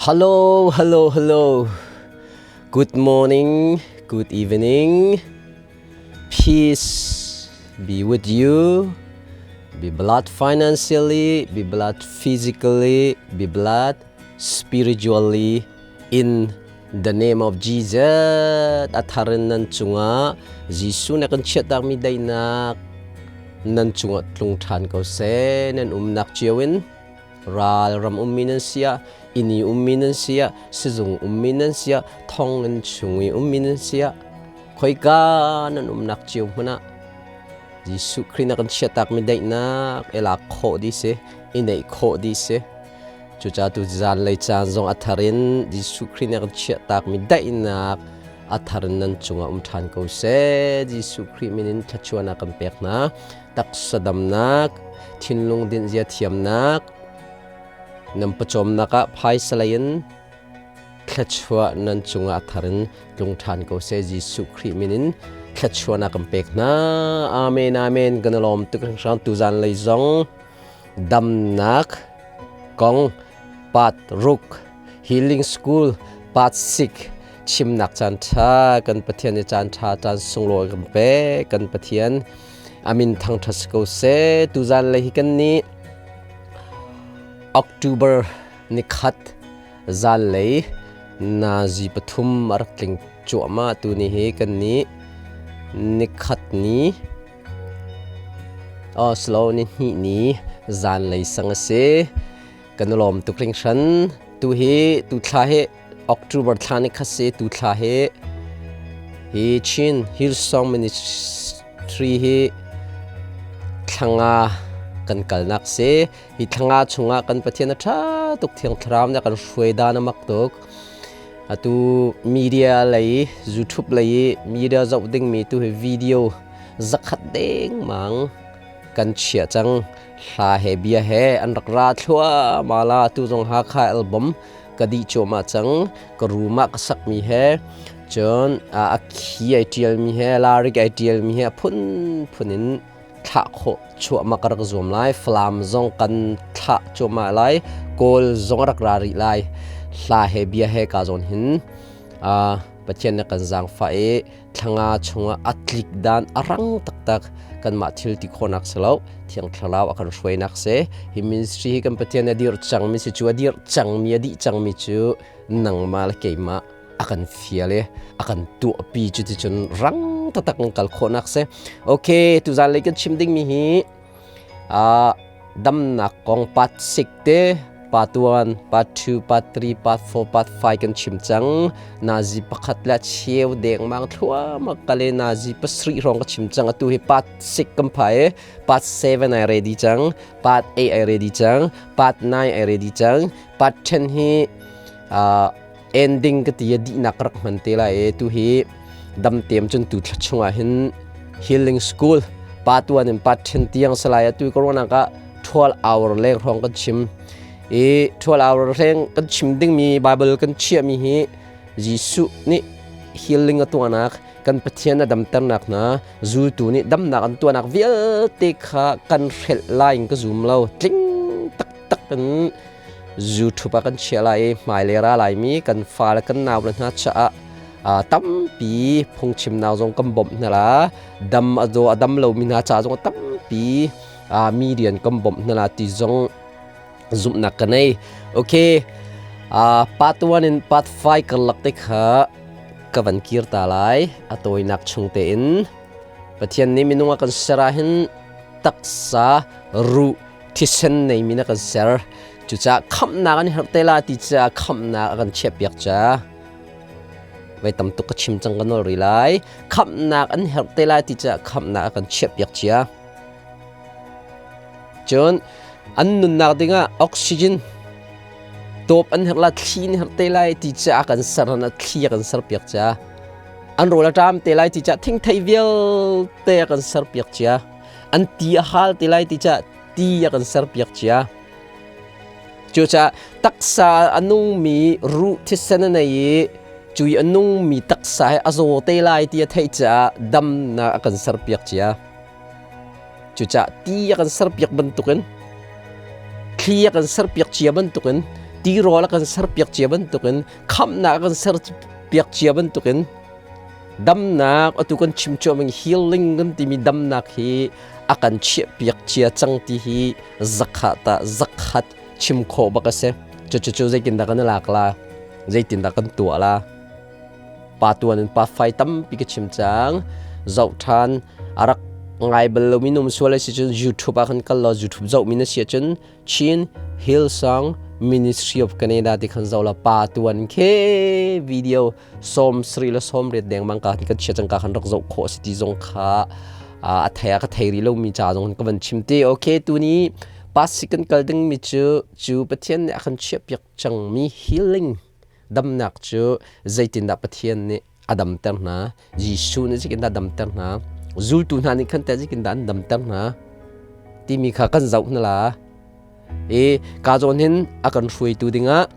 Hello, hello, hello. Good morning, good evening. Peace be with you. Be blessed financially, be blessed physically, be blessed spiritually in the name of Jesus. A tharin nan cungah Jesuh na kan chiahtakmi daihnak nan cungah tlung ṭhan ko seh. Nan umnak cio in ral ram ummi nan si ah, inn i ummi nan si ah, sizung ummi nan si ah, thonginn chung i ummi nan si ah, khoika nan umnak cio hmanh ah Jesuh Khrih na kan chiahtakmi daihnak i lak khawh dih si, i neih khawh dih si. Cucaah tu zanlei caan zong a thar in Jesuh Khrih nih a kan chiahtakmi daihnak a thar in nan cungah um ṭhan ko seh. Jesuh Khrih min in thluachuahnak kan pek hna. Taksa damnak, thinlung dinhzia thiamnak, nan pawcawmnak ah phaisa lei in thluachuah nan cungah a thar in tlung ṭhan ko seh. Jesuh Khrih min in thluachuahnak kan pek hna. Amen, amen. Kan i lawm tuk hringhran tu zanlei zong damnak kong part ruk healing school part 6 chimnak caan ṭha kan Pathian i caan ṭha caan sunglawi kan pek kan Pathian amin thangṭhat si ko seh tuzan lei hi kan nih October nikhat zanlei nazi pathum a rak tling cuahmah tu ni hi kan nih nikhat ni Oslo ni hnih ni zanlei sang a si. Kan i lawm tuk hringhran. Tu hi tu thla hi October thla ni khat si tu thla hi hi Chin Hillsong Ministry hi thlanga kan kalnak si. Hi thlanga chungah kan Pathian a ṭha tuk thiang thlarau nih a kan hruai dan a mak tuk. Atu media lei YouTube lei media zoh dingmi tu hi video zakhat dengmang kan chia cang. Hla he bia he an rak ra thluahmah la tu zong Hakha album ka dih cuahmah cang. Ka room ah ka sakmi he cun a khi ai ṭialmi he larik ai ṭialmi he a phunphun in thlah khawh chuahmah ka rak zuam lai. Falam zong kan thlah cuahmah lai. Kawl zong a rak ra rih lai. Hla he bia he ka zawn hin Pathian nih kan zaangfah i thlanga chungah a tlik dan a rang taktak kanmah thil ti khawhnak si lo thiang thlarau a kan hruainak si hi ministry hi kan pathian a dir cangmi si cu a dir cangmi a dih cangmi cu nangmah le keimah a kan fial i a kan tuahpi cu ti cun rang taktak kan kal khawhnak si okay tuzan lei kan chim dingmi hi Damnak kong part 6 te part 1, part 2, part 3, part 4, part 5 kan chim cang. Nazi pakhat le cheu dengmang thluamak kale nazi pasarih hrawng ka chim cang. Atu hi part 6 kan phai i part 7 ai ready cang, part 8 ai ready cang, part 9 ai ready cang. Part 10 hi ending ka ti a dihnak ka rak hman te lai i tu hi damtem cun tu thla chungah hin healing school pa tuan in pa then tiang salai atu corona ka 12 hour leng hrawng kan chim i 12 hour leng kan chim dingmi bible kan chiahmi hi Jesuh nih healing a tuahnak kan Pathian a damternak hna zultu nih damnak an tuahnak vialte kha kan hrelh lai in ka zum lo tling taktak in YouTube ah kan chiah lai i hmailei ra laimi kan fale kan nau le hna caah tampi phungchimnak zong kan bawmh hna la dam a zaw a dam lomi hna ca zong tampi mi rian kan bawmh hna la ti zong zumhnak ka nei okay part 1 in part 5 karlak te kha ka van kir ta lai a tawinak chung tein Pathian nih minung a kan ser ah hin taksa ruh thisen neimi na kan ser cucaah khamhnak an herh te la ti caah khamhnak a kan chiahpiak ca vai tam tuk ka chim cang ka nawl ri lai khamhnak an herh te lai ti caah khamhnak a kan chiahpiak cia cun an nunnak dingah oxygen tawp an herh la thli an herh te lai ti caah kan ser na thli a kan serpiak cia an rawl a ṭam te lai ti caah thingthei vialte a kan serpiak cia an ti a hal ti lai ti caah ti a kan serpiak cia cucaah taksa a nungmi ruh thisen a nei i cui a nungmi taksa he a zaw te lai ti a theih caah damnak a kan serpiak cia cucaah ti a kan serpiak bantukin thli a kan serpiak cia bantukin Tirawl a kan serpiak cia bantukin, khamhnak a kan serpiak cia bantukin, damnak atu kan chim cuahmah healing kan timi damnak hi a kan chiahpiak cia cang ti hi zakhat ah zakhat chim khawh bak a si. Cucu zeitindah kan i lak la? Zeitindah kan tuah la? Pa tuan in pa fai tampi ka chim cang. Zoh ṭhan a rak ngai bal lomi num sual a si cun YouTube ah khan kal law YouTube zohmi na si ahcun Chin Hillsong Ministry of Canada ti khan zoh la pa tuan khe video som sri le som riat dengmang ka kan chia cang ka khan rak zoh khawh si ti zong kha a thei a ka thei ri lomi ca zong ka van chim te. Okay, tuni pasi kan kal ding mi cu cu Pathian nih a kan chiah piak cang mi healing damnak cu zeitindah Pathian nih a damter hna, Jesuh nih zeitindah a damter hna, zultu hna nih khan teh zeitindah an damter hna timi kha kan zoh hna la. I ka zawn hin a kan hruaitu dingah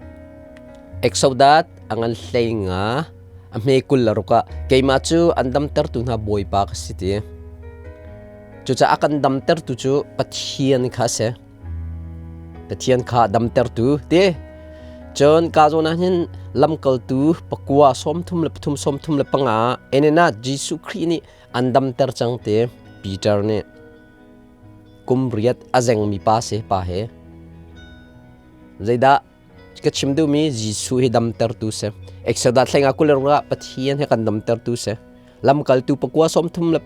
Exodus a ngan 15 a hme 26 ah keimah cu an damtertu hna Bawipa ka si ti. Cucaah a kan damtertu cu Pathian kha a si. Pathian kha damtertu ti. Cun ka zawn ah hin lamkaltu pakua 33 35 enena Jesuh Khrih nih an damter cang ti Peter nih kum riat a zengmi pa si pa he. Zeidah ka chim duhmi Jesuh hi damtertu si. Exodus thlenga 26 ah Pathian he kan damtertu si. Lamkaltu pakua 33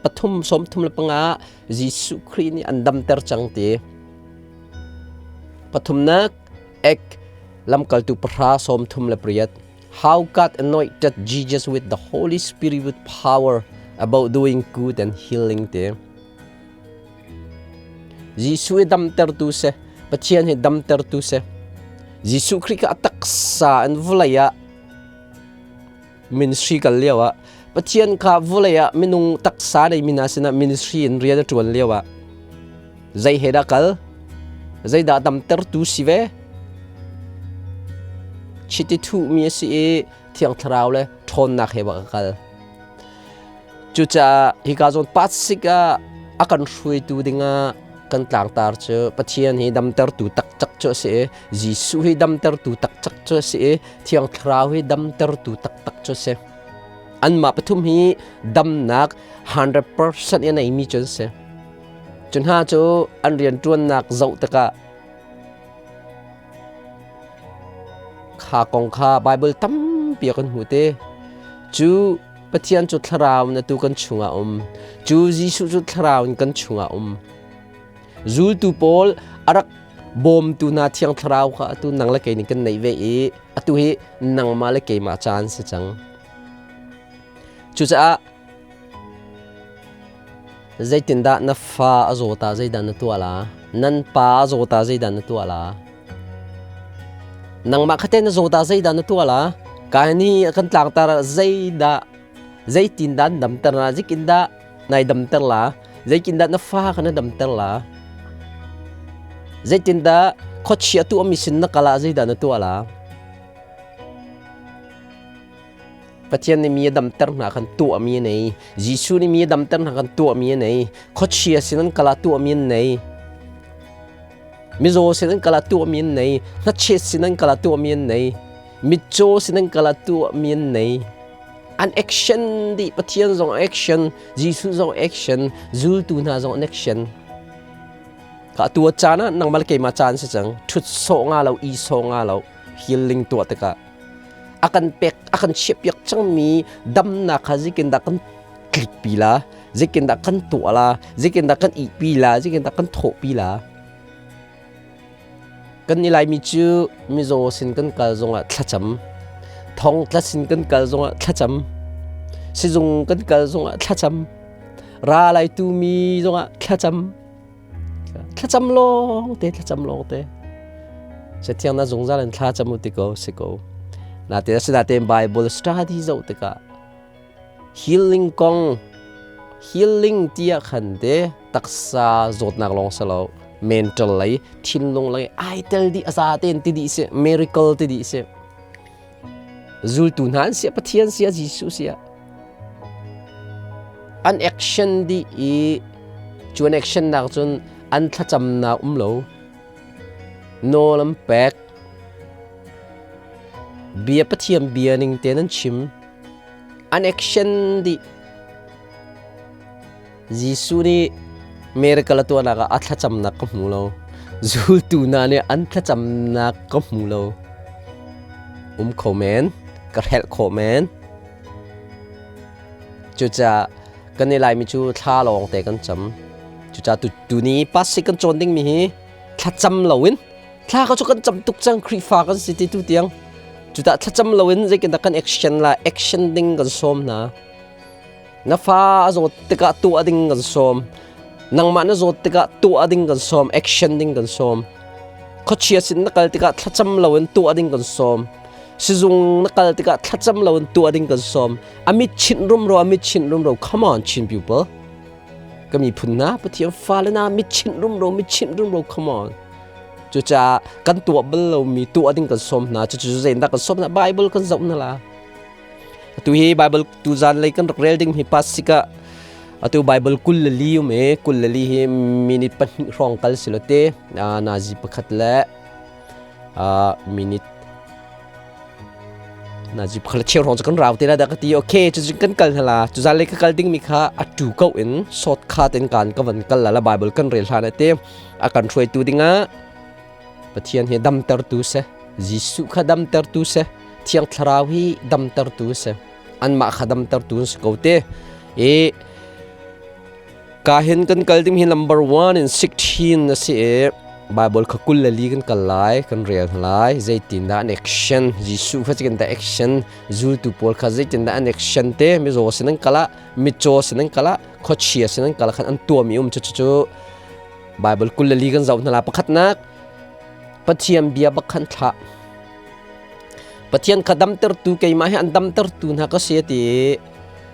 35 Jesuh Khrih nih an damter cang ti. Pathumnak ek lamkaltu pahra 38. How God anointed Jesus with the Holy Spirit with power about doing good and healing te. Jesuh hi damtertu si. Pathian hi damtertu si. Jesuh Khrih kha a taksa in vawlei ah ministry kal lio ah Pathian kha vawlei ah minung taksa nei mi hna sinah ministry in rian a ṭuan lio ah zei he dah kal? Zeidah damtertu si ve? Chiti thuhmi a si i Thiang Thlarau le ṭhawnnak he bak a kal. Cucaah hika zawn pasik ah a kan hruaitu dingah kan tlangtar cu Pathian hi damtertu taktak cu a si i Jesuh hi damtertu taktak cu a si i Thiang Thlarau hi damtertu taktak cu a si. Anmah pathum hi damnak 100% in a neimi cu an si. Cu hna cu an rianṭuannak zoh tikah Kha kong kha Baibal tampi ah kan hmuh te. Cu Pathian cu thlarau in atu kan chungah um. Cu Jesuh cu thlarau in kan chungah um. Zultu pawl a rak bawmtu hna Thiang Thlarau kha atu nang le kei nih kan neih ve i atu hi nangmah le keimah caan si cang. Cucaah Zeitindah na fa a zaw ta zeidah na tuah la? Nan pa a zaw ta zeidah na tuah la? Nangmah kha te na zaw ta zeidah na tuah la? Ka ni kan tlangtar ah zeidah zeitindah an damter la? Zeitindah nai damter la? Zeitindah na fa kha na damter la? Zeitindah khuachia tu ami sin na kal ah zeidah na tuah la? Pathian nih mi a damter hna khan tuahmi a nei. Jesuh nih mi a damter hna khan tuahmi a nei. Khuachia sin an kal ah tuahmi an nei. Mizaw sin an kal ah tuahmi an nei. Hnachet sin an kal ah tuahmi an nei. Mitcaw sin an kal ah tuahmi an nei. An action dih. Pathian zong action, Jesuh zong action, zultu hna zong an action. Ka tu caan ah nangmah le keimah caan si cang. Ṭhut sawh nga lo, i sawh nga lo. Healing tuah tikah a kan pek a kan chiahpiak cangmi damnak kha zeitindah kan tlikpi la, zeitindah kan tuah la, zeitindah kan ihpi la, zeitindah kan thawhpi la? Kan ni Laimi cu mizaw sin kan kal zongah thlacam, thongtla sin kan kal zongah thlacam, sizung kan kal zongah thlacam, ra lai tumi zongah thlacam. Thlacam lawng te, thlacam lawng te. Cathiang na zungzal in thla cam u ti ko si ko. Natin asinain Bible study zoh tikah healing kong healing tiah khan te taksa zawtnak lawng si lo, mental lei thinlung lei ai tel dih, a za tein ti dih si, miracle ti dih si. Zultu hna an siah, Pathian siah, Jesuh siah an action dih i cu an action nak cun an thlacamnak um lo, nawl an pek. Bia Pathian bia ning te nan chim. An action dih. Jesuh nih miracle a tuahnak ah a thlacamnak ka hmu lo. Zultu hna nih an thlacamnak ka hmu lo. Um kho men, ka hrelh khawh men. Cucaah kan i Laimi cu thla lawng te kan cam. Cucaah tuni pasik kan cawn dingmi hi thlacam loin thla ka cu kan cam tuk cang Khrihfa kan si ti tu tiang. Cucaah thlacam loin zeitindah kan action la action ding kan sawm hna. Na fa a zawt tikah tuah ding kan sawm. Nangmah na zawt tikah tuah ding kan sawm, action ding kan sawm. Khuachia sin na kal tikah thlacam loin tuah ding kan sawm. Sizung na kal tikah thlacam loin tuah ding kan sawm. A mit chinh rumro, a mit chinh rumro. Come on, Chin people. Ka miphun hna, Pathian fale na mit chinh rumro, mit chinh rumro. Come on. Cucaah kan tuah bal lomi tuah ding kan sawm hna. Cucu zeidah kan sawm hna? Bible kan zoh hna la. Atu hi Bible tu zanlei kan rak rel ding hi pasik ah atu Bible 24 um e 24 hi minute 2 hrawng kal si lo te nazi pakhat le minute nazi pakhat le cheu hrawng cu kan rau te la dah ka ti. Okay, cu kan kal hna la. Cu zanlei ka kal ding mi kha atu ko in shortcut in kan ka van kal la la. Bible kan rel hlan te a kan hruaitu dingah Pathian hi damtertu si. Jesuh kha damtertu si. Thiang Thlarau hi damtertu si. Anmah kha damtertu si ko te. I ka hin kan kal ding hi number 1 in 16 a si i Bible kha 24 kan kal lai, kan rel hna lai. Zeitindah an action, Jesuh kha zeitindah action, zultu pawl kha zeitindah an action te, mizaw sin an kal ah, mitcaw sin an kal ah, khuachia sin an kal ah khan an tuahmi um cu cu Bible 24 kan zoh hna la. Pakhatnak, Pathian bia bak khan thlah. Pathian kha damtertu keimah hi an damtertu hna ka si ti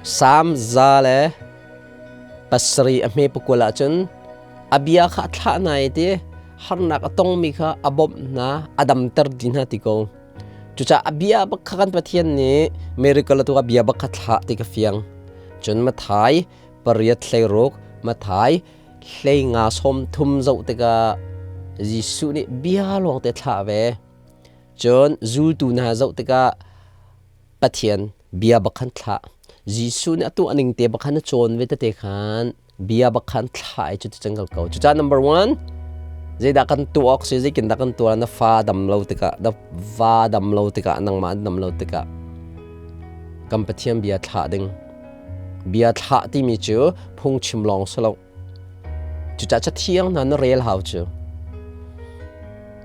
Psalm 107 a hme pakul ahcun a bia kha a thlah hna i ti harnak a tongmi kha a bawmh hna, a damter dih hna ti ko. Cucaah a bia bak kha kan Pathian nih miracle tu a bia bak kha thlah ti ka fiang. Cun Mathai 8:16, Mathai 15:30 zoh tikah Jesuh nih bia lawngte thlah ve. Cun zultu hna zoh tikah Pathian bia bak khan thlah. Jesuh nih a tuah ning te bak khan a cawn ve tete khan bia bak khan thlah i cuti cun kal ko. Cucaah number one, zeidah kan tuah awk si, zeitindah kan tuah? Na fa dam lo tikah, na va dam lo tikah, nangmah dam lo tikah kan Pathian bia thlah ding. Bia thlah timi cu phungchim lawng si lo. Cucaah cathiang hna na rel hau cu.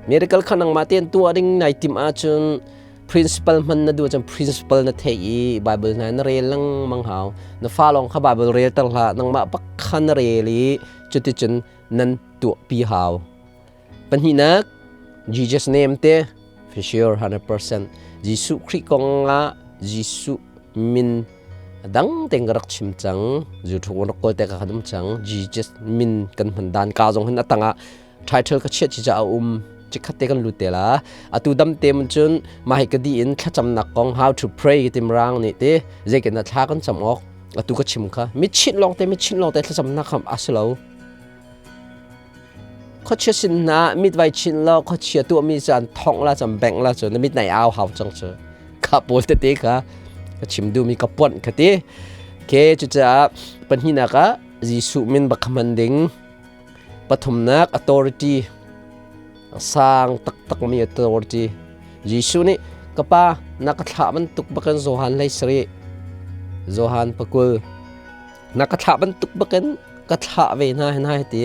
Miracle kha nangmah tein tuah ding nai timh ahcun principal hman na duh ahcun principal na theih i Bible hna na rel lengmang hau. Na fa lawng kha Bible rel ter hlah, nangmah bak kha na rel i cuticun nan tuahpi hau. Pahnihnak, Jesus name te for sure 100%. Jesuh Khrih kong ah Jesuh min dang tein ka rak chim cang. YouTube rak kawl te ka kan um cang. Jesus min kan hman dan ka zong hin atang ah title ka chiah chi cha a um. Chikhat te kan lut te la. Atu dam te mun cun mah hi ka di in thlacamnak kong, how to pray tim rang nih te zeikin na thla kan cam awk atu ka chim kha mi chin long te, mi chin long te thlacamnak kham asilo. Khuachia sin hna mitvai chin law khuachia tuahmi cu an thongh la cam bengh la cu na mit nai au hau cang cu. Kha pawl tete kha ka chim duhmi ka puanh ka ti. Ke cucaah pahnihnak ah Jesuh min bak hman ding. Pathumnak, authority, sang taktakmi authority. Jesuh nih ka pa na ka thlah bantuk bakin Johan 17 Johan 20 na ka thlah bantuk bakin ka thlah ve hna hna hi ti.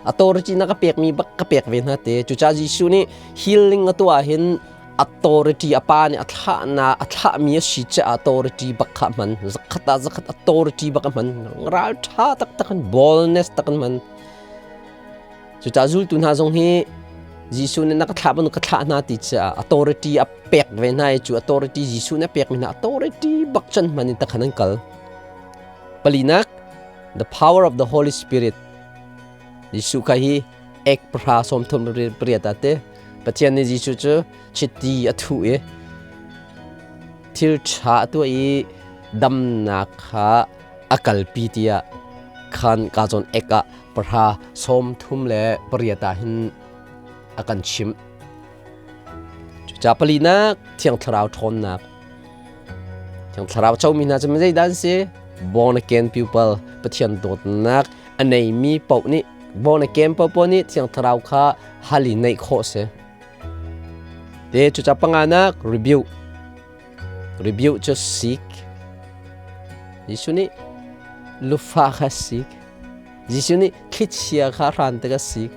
Authority na ka pekmi bak ka pek ve hna te. Cucaah Jesuh nih healing a tuah hin authority a pa nih a thlah na a thlahmi a si caah authority bak kha hman, zakhat ah zakhat authority bak a hman, ral tha taktak in, boldness tak in hman. Cucaah zultu hna zong hi Jesuh nih na ka thlah bantuk ka thlah hna ti caah authority a pek ve hna i cu authority Jesuh nih a pekmi hna authority bak cun hman in takhan an kal. Palinak, the power of the Holy Spirit. Jesuh kha hi ek 10:38 ah te Pathian nih Jesuh cu chiti a thuh i thil ṭha a tuah i damnak kha a kalpi tiah khan ka zawn ek ah 10:38 ah hin a kan chimh. Ca palinak Thiang Thlarau ṭhawnnak. Thiang Thlarau comi hna cu zeidah an si? Born again people, Pathian dawtnak a neimi paoh nih born again paohpaoh nih Thiang Thlarau kha hal in neih khawh si. Te cuca panganak rebuke. Rebuke cu sik. Jesuh nih lufa kha sik. Jesuh nih thlichia kha hran te kha sik.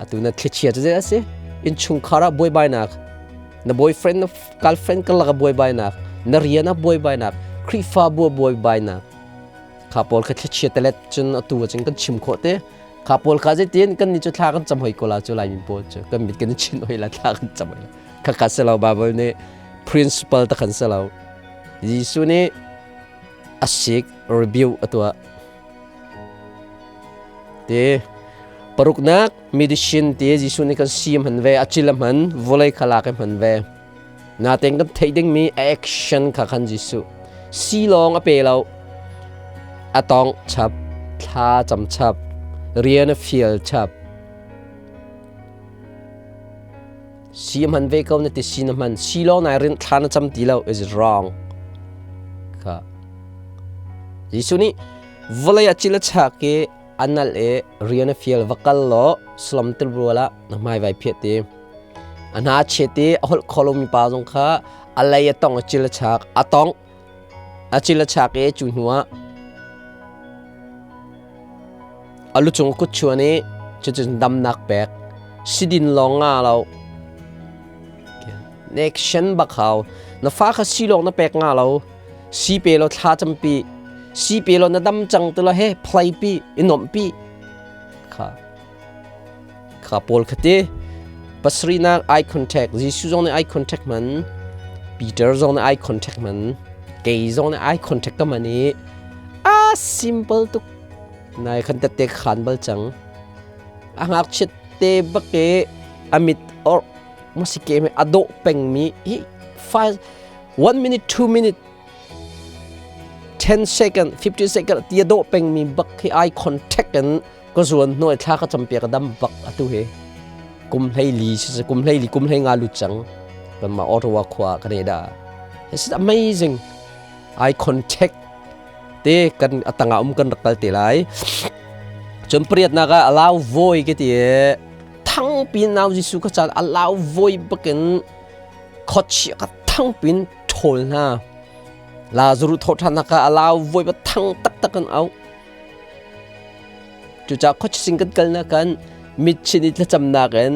Atu na thlichia cu zei a si? Innchungkhar ah buaibainak, na boyfriend na girlfriend karlak ah buaibainak, na rian ah buaibainak, Khrihfabu ah buaibainak. Kha pawl kha thlichia telet cun atu ah cun kan chim khawh te. Kha pawl kha zeitin kan nih cu thla kan cam hoi ko la cu Laimi pawl cu kan mit kan i chinh hoi la thla kan cam hoi la. Khakha si lo Bible nih principle ta khan si lo. Jesuh nih a sik review a tuah. Te paruknak medicine te Jesuh nih kan si hman ve a cil a hman vawlei kha lak i hman ve. Natein kan theih dingmi action kha khan Jesuh si lawng a pe lo. A tawngh chap, thla cam chap, rian a fial chap. Si hman ve ko na ti si na hman si lawng nai rin thla na cam ti lo is wrong. Kha Jesuh nih vawlei ah cil a chak i a nal i rian a fial va kal law salam tilrual ah na hmai vai phiah ti. A hna a chet i a holh kho lomi pa zong kha a lei a tong a cil a chak a tong a cil a chak i cu hnu ah a lucung kut chuan i cucun damnak pek sidin lawng nga lo action bak hau na fa kha si lawng na pek nga lo si pe lo thla campi si pe lo na dam cang tu lo he play pi i nuamh pi kha kha pawl kha ti pasarihnak eye contact Jesuh zong nih eye contact man Peter zong nih eye contact man kei zong nih eye contact ka man i a simple tuk nai khan tette khan bal cang a ngakchiat te bak i a mit or masike me a dawh pengmi hi 5 1 minute 2 minute 10 second 50 second ti a dawh pengmi bak hi eye contact in ka zuan hnuai thla ka campiak a dam bak atu hi kum hlei li si kum hlei li kum hlei nga lut cang kan mah Ottawa khua Canada this is amazing eye contact te kan atanga um kan rak kal te lai cun pariatnak ah allow voi ke ti thang pin nau Jesuh ka caan allow voi bakin khawchia ka thang pin ṭhawl hna Lazarus thawh ṭhan ka allow voi ba thang taktak an au Cucaah khuachising kan kalnak kan mitchin i thlacamnak in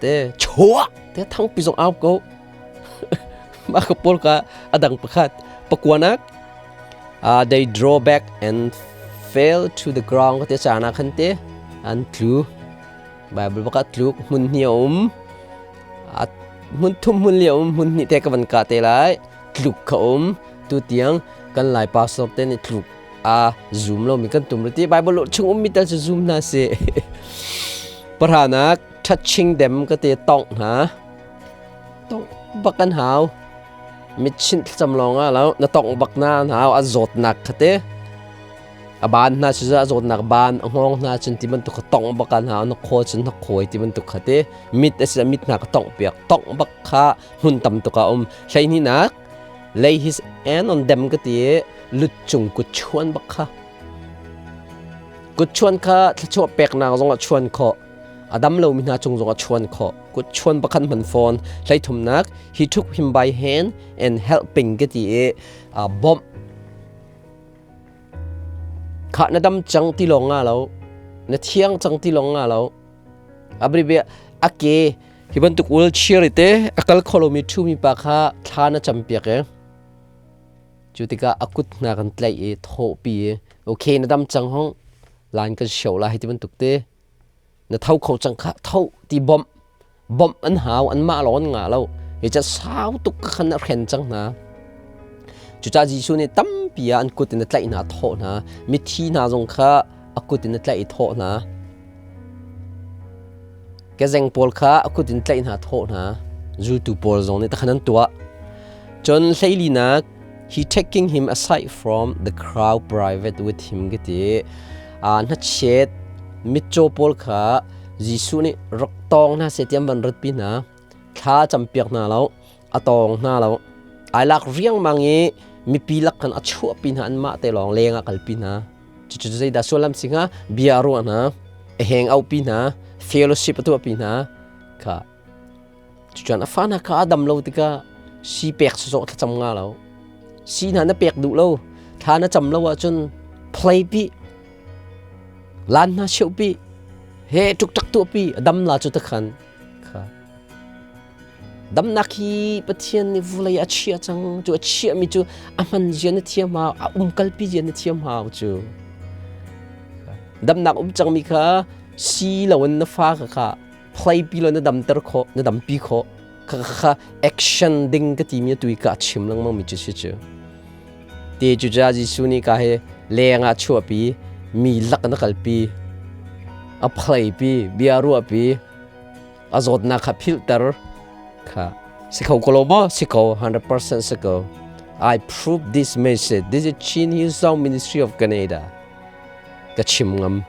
te chuah te thangpi zong au ko. Mah ka pawl ka adang pakhat pakuanak they draw back and fell to the ground ka te caan ah khan te an tlu. Bible baka tluk hmun hnih a um. Hmun thum hmun li a um hmun hnih te ka van ka te lai. Tluk ka um. Tu tiang kan lai pastor te nih tluk a zum lomi kan tum ti Bible chung ummi tal cu zum hna si pahranak touching them ka te tongh hna tongh bak kan hau mitchinh thlacam lawng ah lo na tongh bak na hau a zawtnak kha te a ban hna cu a zawtnak ban a hngawng hna cun ti bantuk kha tongh bak kan hau na khaw cun na khawi ti bantuk kha te mit a si mit hna ka tongh piak tongh bak kha hmun tam tuk a um hleihnih lay his hand on them ka ti i lutcung kut chuan bak kha kut chuan kha thluachuah peknak zong ah chuan khawh a dam lomi hna cung zong ah chuan khawh kut chuan bakhan hman fawn hleithumnak he took him by hand and helping ka ti i bawmh khah na dam cang ti lawng nga lo na thiang cang ti lawng nga lo abribia a ke Hi bantuk wheelchair i te a kal kho lomi ṭhumi pa kha thla na campiak i cu tikah a kut hna kan tlaih i thawhpi i okay na dam cang hong line kan show la hei ti bantuk te na tho kho cang kha tho ti bawmh bawmh an hau anmah lawng an ngah lo hi ca sau tuk khan a hren cang hna cucaah Jesuh nih tampi ah an kut in a tlaih hna thawh hna mithi hna zong kha a kut in a tlaih i thawh hna Kezeng pawl kha a kut in tlaih hna thawh hna. Zultu pawl zong nih takhan an tuah. Cun hleilinak he taking him aside from the crowd private with him ka ti. Hnachet mitcaw pawl kha Jesuh nih rak tawng hna seh ti an van ratpi hna. Thla campiak hna lo, a tawng hna lo. Ai lak riangmang i mipi lak khan a chuahpi hna anmah te lawng leng ah kalpi hna. Cucu zeidah sullam si hnga? Bia a ruah hna, a heng aupi hna, fellowship a tuahpi hna. Kha cucun a fa hna kha a dam lo tikah si pek sawsawh thlacam nga lo. Si hna na pek duh lo, thla na cam lo ahcun play pi, lan hna cheuh pi, he ṭukṭak tuah pi, a dam la cu takhan. Kha Damnak hi Pathian nih vawlei a chiah cang. Cu a chiahmi cu a hman zia na thiam hau, a umkalpi zia na thiam hau cu. Damnak um cangmi kha si loin na fa kha kha phlaipi lo na damter khawh, na dampi khawh. Kha kha action ding ka timi atu i ka chim lengmang mi cu si cu. Te cu ja Jesuh nih ka he leng ah chuahpi, mi lak na kalpi, a phlaipi, bia ruahpi, a zawtnak kha philhter kha si kho ko lo maw si ko 100% si ko I prove this message this is Chin Hillsong Ministry of Canada ka chim ngam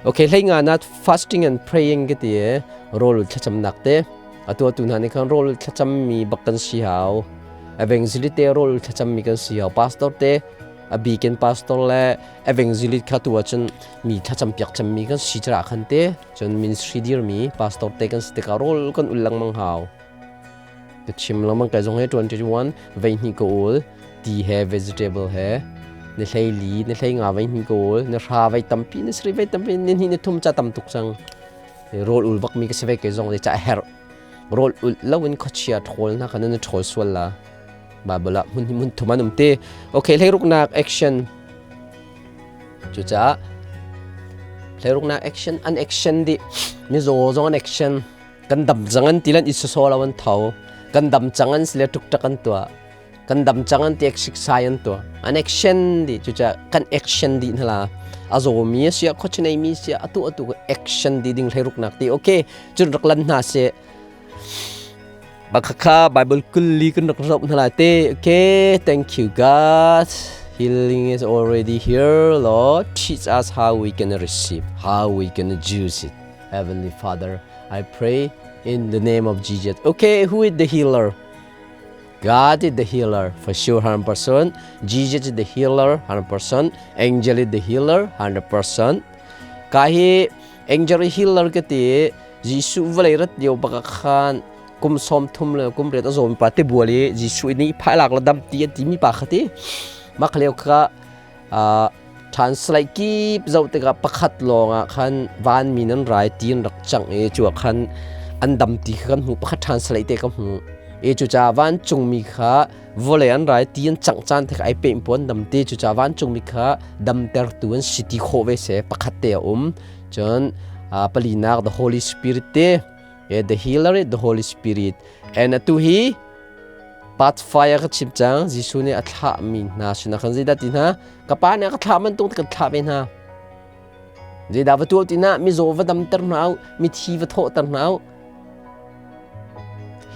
okay hlei nga na fasting and praying ka ti e rol thlacamnak te atu atu hna nih khan rol thlacam mi bak kan si hau evangelist te rol thlacam mi kan si hau pastor te a bikin pastor le evangelist kha tu ahcun mi thlacam piak cemmi kan si cara khan te cun ministry dirmi pastor te kan si tikah rawl kan ul lengmang hau ka chim lengmang kai zong he 21 vei hnih ka ul ti he vegetable he ni hlei li ni hlei nga vei hnih ka ul ni hra vei tampi ni sri vei tampi ni hnih ni thum ca tam tuk cang rawl ul bak mi ka si ve ke zong le ca herh rawl ul lo in khuachia ṭhawl hna khan na ṭhawl sual la Bible ah hmun hmun thum an um te okay hleiruknak action Cucaah hleiruknak action an action dih mizaw zong an action kan dam cang an ti lan i soso lo an tho kan dam cang an sile ṭukṭak an tuah kan dam cang an ti siksai an tuah an action dih cucaah kan action dih hna la a zawmi a si ah khuachinei mi si ah atu atu action di ding hleiruknak ti okay cun rak lan hna seh Bakha Bible kulli kan rak zoh hna lai te. Okay, thank you God. Healing is already here, Lord. Teach us how we can receive, how we can use it. Heavenly Father, I pray in the name of Jesus. Okay, who is the healer? God is the healer for sure 100%. Jesus is the healer 100%. Angel is the healer 100%. Ka hi angel healer ka ti Jesuh vawlei rat lio bak ah khan kum 30 le kum riat a zawmi pa tibual i Jesuh nih phailak le dam ti an timi pa kha ti mah lio kha translate kip zoh tikah pakhat lawng ah khan vanmi nan rai ti an rak cangh i cu ah khan an dam ti kha kan hmu pakhat translate te ka hmu i cucaah vancungmi kha vawlei an rai ti an cangh caan te kha ai peh puan dam ti cucaah vancungmi kha damtertu an si ti khawh ve se pakhat te a um Cun palinak the Holy Spirit te the healer the Holy Spirit and atu hi part 5 ka chim cang Jesuh nih a thlahmi hna sinah khan zeidah ti hna ka pa nih a ka thlah bantuk kan thlah ve hna zeidah va tuah ti na mizaw va damter hna u mithi va thawhter hna u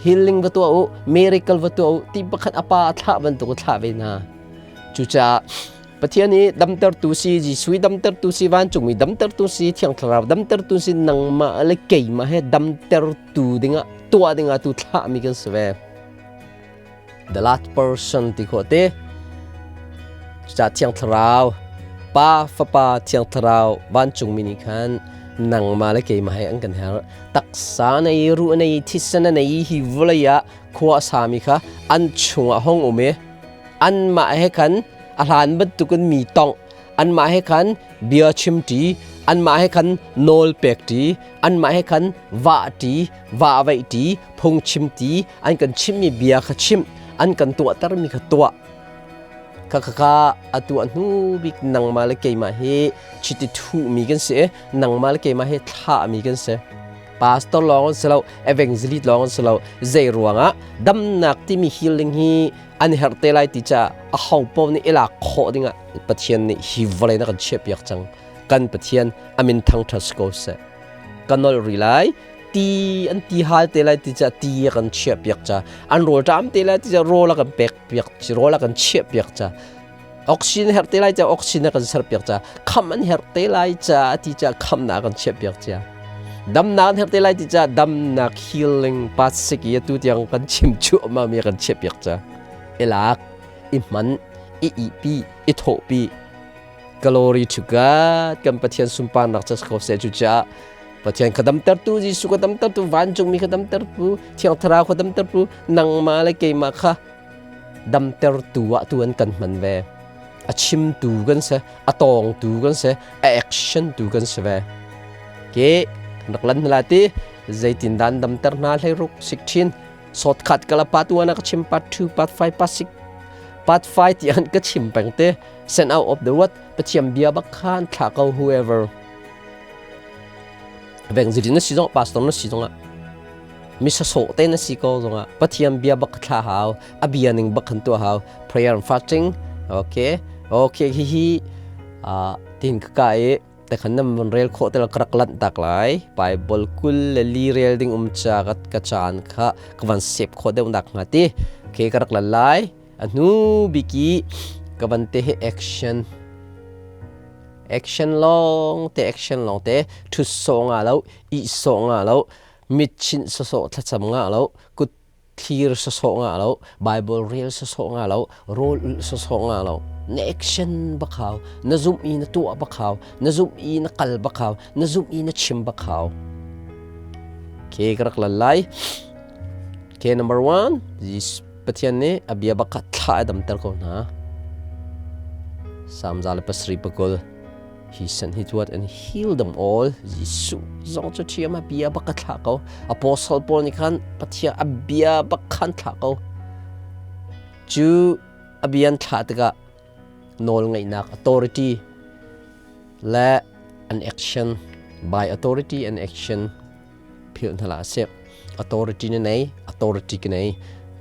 healing va tuah u miracle va tuah u ti pakhat a pa a thlah bantuk a thlah ve hna cucaah Pathian i damtertu si, Jesuh i damtertu si, vancungmi damtertu si, Thiang Thlarau damtertu si, nangmah le keimah he damtertu dingah tuah dingah tu thlahmi kan si ve. The last person ti khawh te. Cucaah Thiang Thlarau, Pa, Fapa, Thiang Thlarau, vancungmi nih khan nangmah le keimah he an kan herh. Taksa na i, ruh na i, thisen na i hi vawlei ah khua a sami kha an chungah hong um i anmah he khan a hlan bantukin mi tongh anmah he khan bia chimṭi anmah he khan nawl pekṭi anmah he khan vahṭi vahveihṭi phungchimṭi an kan chimmi bia kha chimh an kan tuahtermi kha tuah kha kha kha atu a hnu bik nangmah le keimah hi chiti thuhmi kan si i nangmah le keimah hi thlahmi kan si pastor lawng an si lo evangelist lawng an si lo zei ruangah damnak timi healing hi an herh te lai ti caah a ho paoh nih i lak khawh dingah Pathian nih hi vawlei na kan chiahpiak cang kan Pathian amin thangṭhat si ko seh ka nolh rih lai ti an ti hal te lai ti caah ti a kan chiahpiak ca an rawl ṭam te lai ti caah rawl a kan pek piak rawl a kan chiahpiak ca oxygen herh te lai caah oxygen a kan serpiak ca kham an herh te lai ca ti caah khamnak a kan chiahpiak cia. Damnak an herh te lai ti ca damnak healing part sik i atu tiang kan chim cuahmah mi kan chiah piak ca. I lak, i hman, i ihpi, i thawhpi. Glory to God. Kan Pathian sunparnak ca ko seh cu caah Pathian ka damtertu Jesuh ka damtertu vancungmi ka damtertu Thiang Thlarau ka damtertu nangmah le keimah kha damtertu ah tu an kan hman ve. A chimtu kan si, a tawngtu kan si, a action tu kan si ve. Ke rak lan hna ti zeitin dan damter hna hlei ruk 16 shortcut kala part 1 ka chim part 2 part 5 part 6 part 5 tiang ka chim peng te. Send out of the word Pathian bia bak khan thla ko whoever veng zidin na si zong pastor na si zong ah mi sasawh te na si ko zong ah Pathian bia bak thla hau a bia ning bak khan tuah hau prayer and fasting. Okay, okay, hi hi tin ka ka i te khan nam von rel khawh te ka rak lanh tak lai. Bible 24 rel ding um cha ka ka caan kha ka van sep khawh deuh nak hnga ti. Okay, ka rak lan lai. A hnu bik i ka van te hi action, action lawng te, action lawng te. Ṭhut sawh nga lo, ih sawh nga lo, mit chinh sawsawh thlacam nga lo, kut thlir sawsawh nga lo, Bible rel sawsawh nga lo, rawl ulh sawsawh nga lo. Na action bak hau, na zumh i na tuah bak hau, na zumh i na kal bak hau, na zumh i na chim bak hau. Okay, ka rak lan lai. Okay, number one, Pathian nih a bia bak kha thla a damter ko hna. Psalm 120. He sent his word and healed them all. Jesuh zong cu ṭhiam a bia bak ka thlah ko. Apostle Paul nih khan Pathian a bia bak khan thlah ko. Cu a bia an thlah tikah nawl ngeihnak authority le an action, by authority and action philh hna hlah sih. Authority na nei, authority ka nei.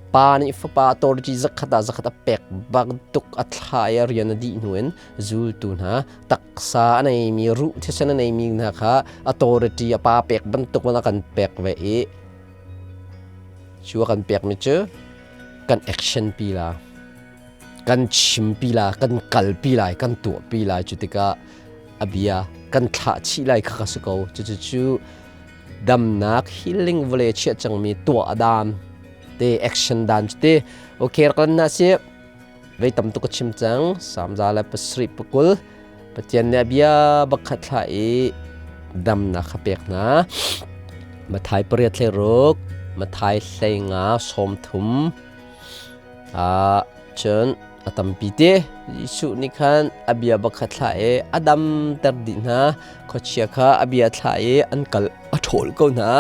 Pa nih fapa authority zakhat ah zakhat a pek bantuk a thla i a rian a dih hnu in zultu hna taksa a neimi, ruh thisen a neimi hna kha authority a pa pek bantuk in a kan pek ve i cu a kan pekmi cu kan action pi la, kan chimpi la, kan kalpi lai, kan tuahpi lai. Cu tikah a bia kan thlah chih lai kha ka si ko. Cucu damnak healing vawlei chiah cangmi tuah dan te, action dan cu te. Okay, rak lan na si. Vei tam tuk ka chim cang. Psalm 120. Pathian nih a bia bakhat thlah i damnak kha pek hna. Mathai 8:16, Mathai 15:30. Cun a tampi te. Jesuh nih khan a bia bakhat thlah i a damter dih hna. Khuachia kha a bia thlah i an kal a ṭhawl ko hna.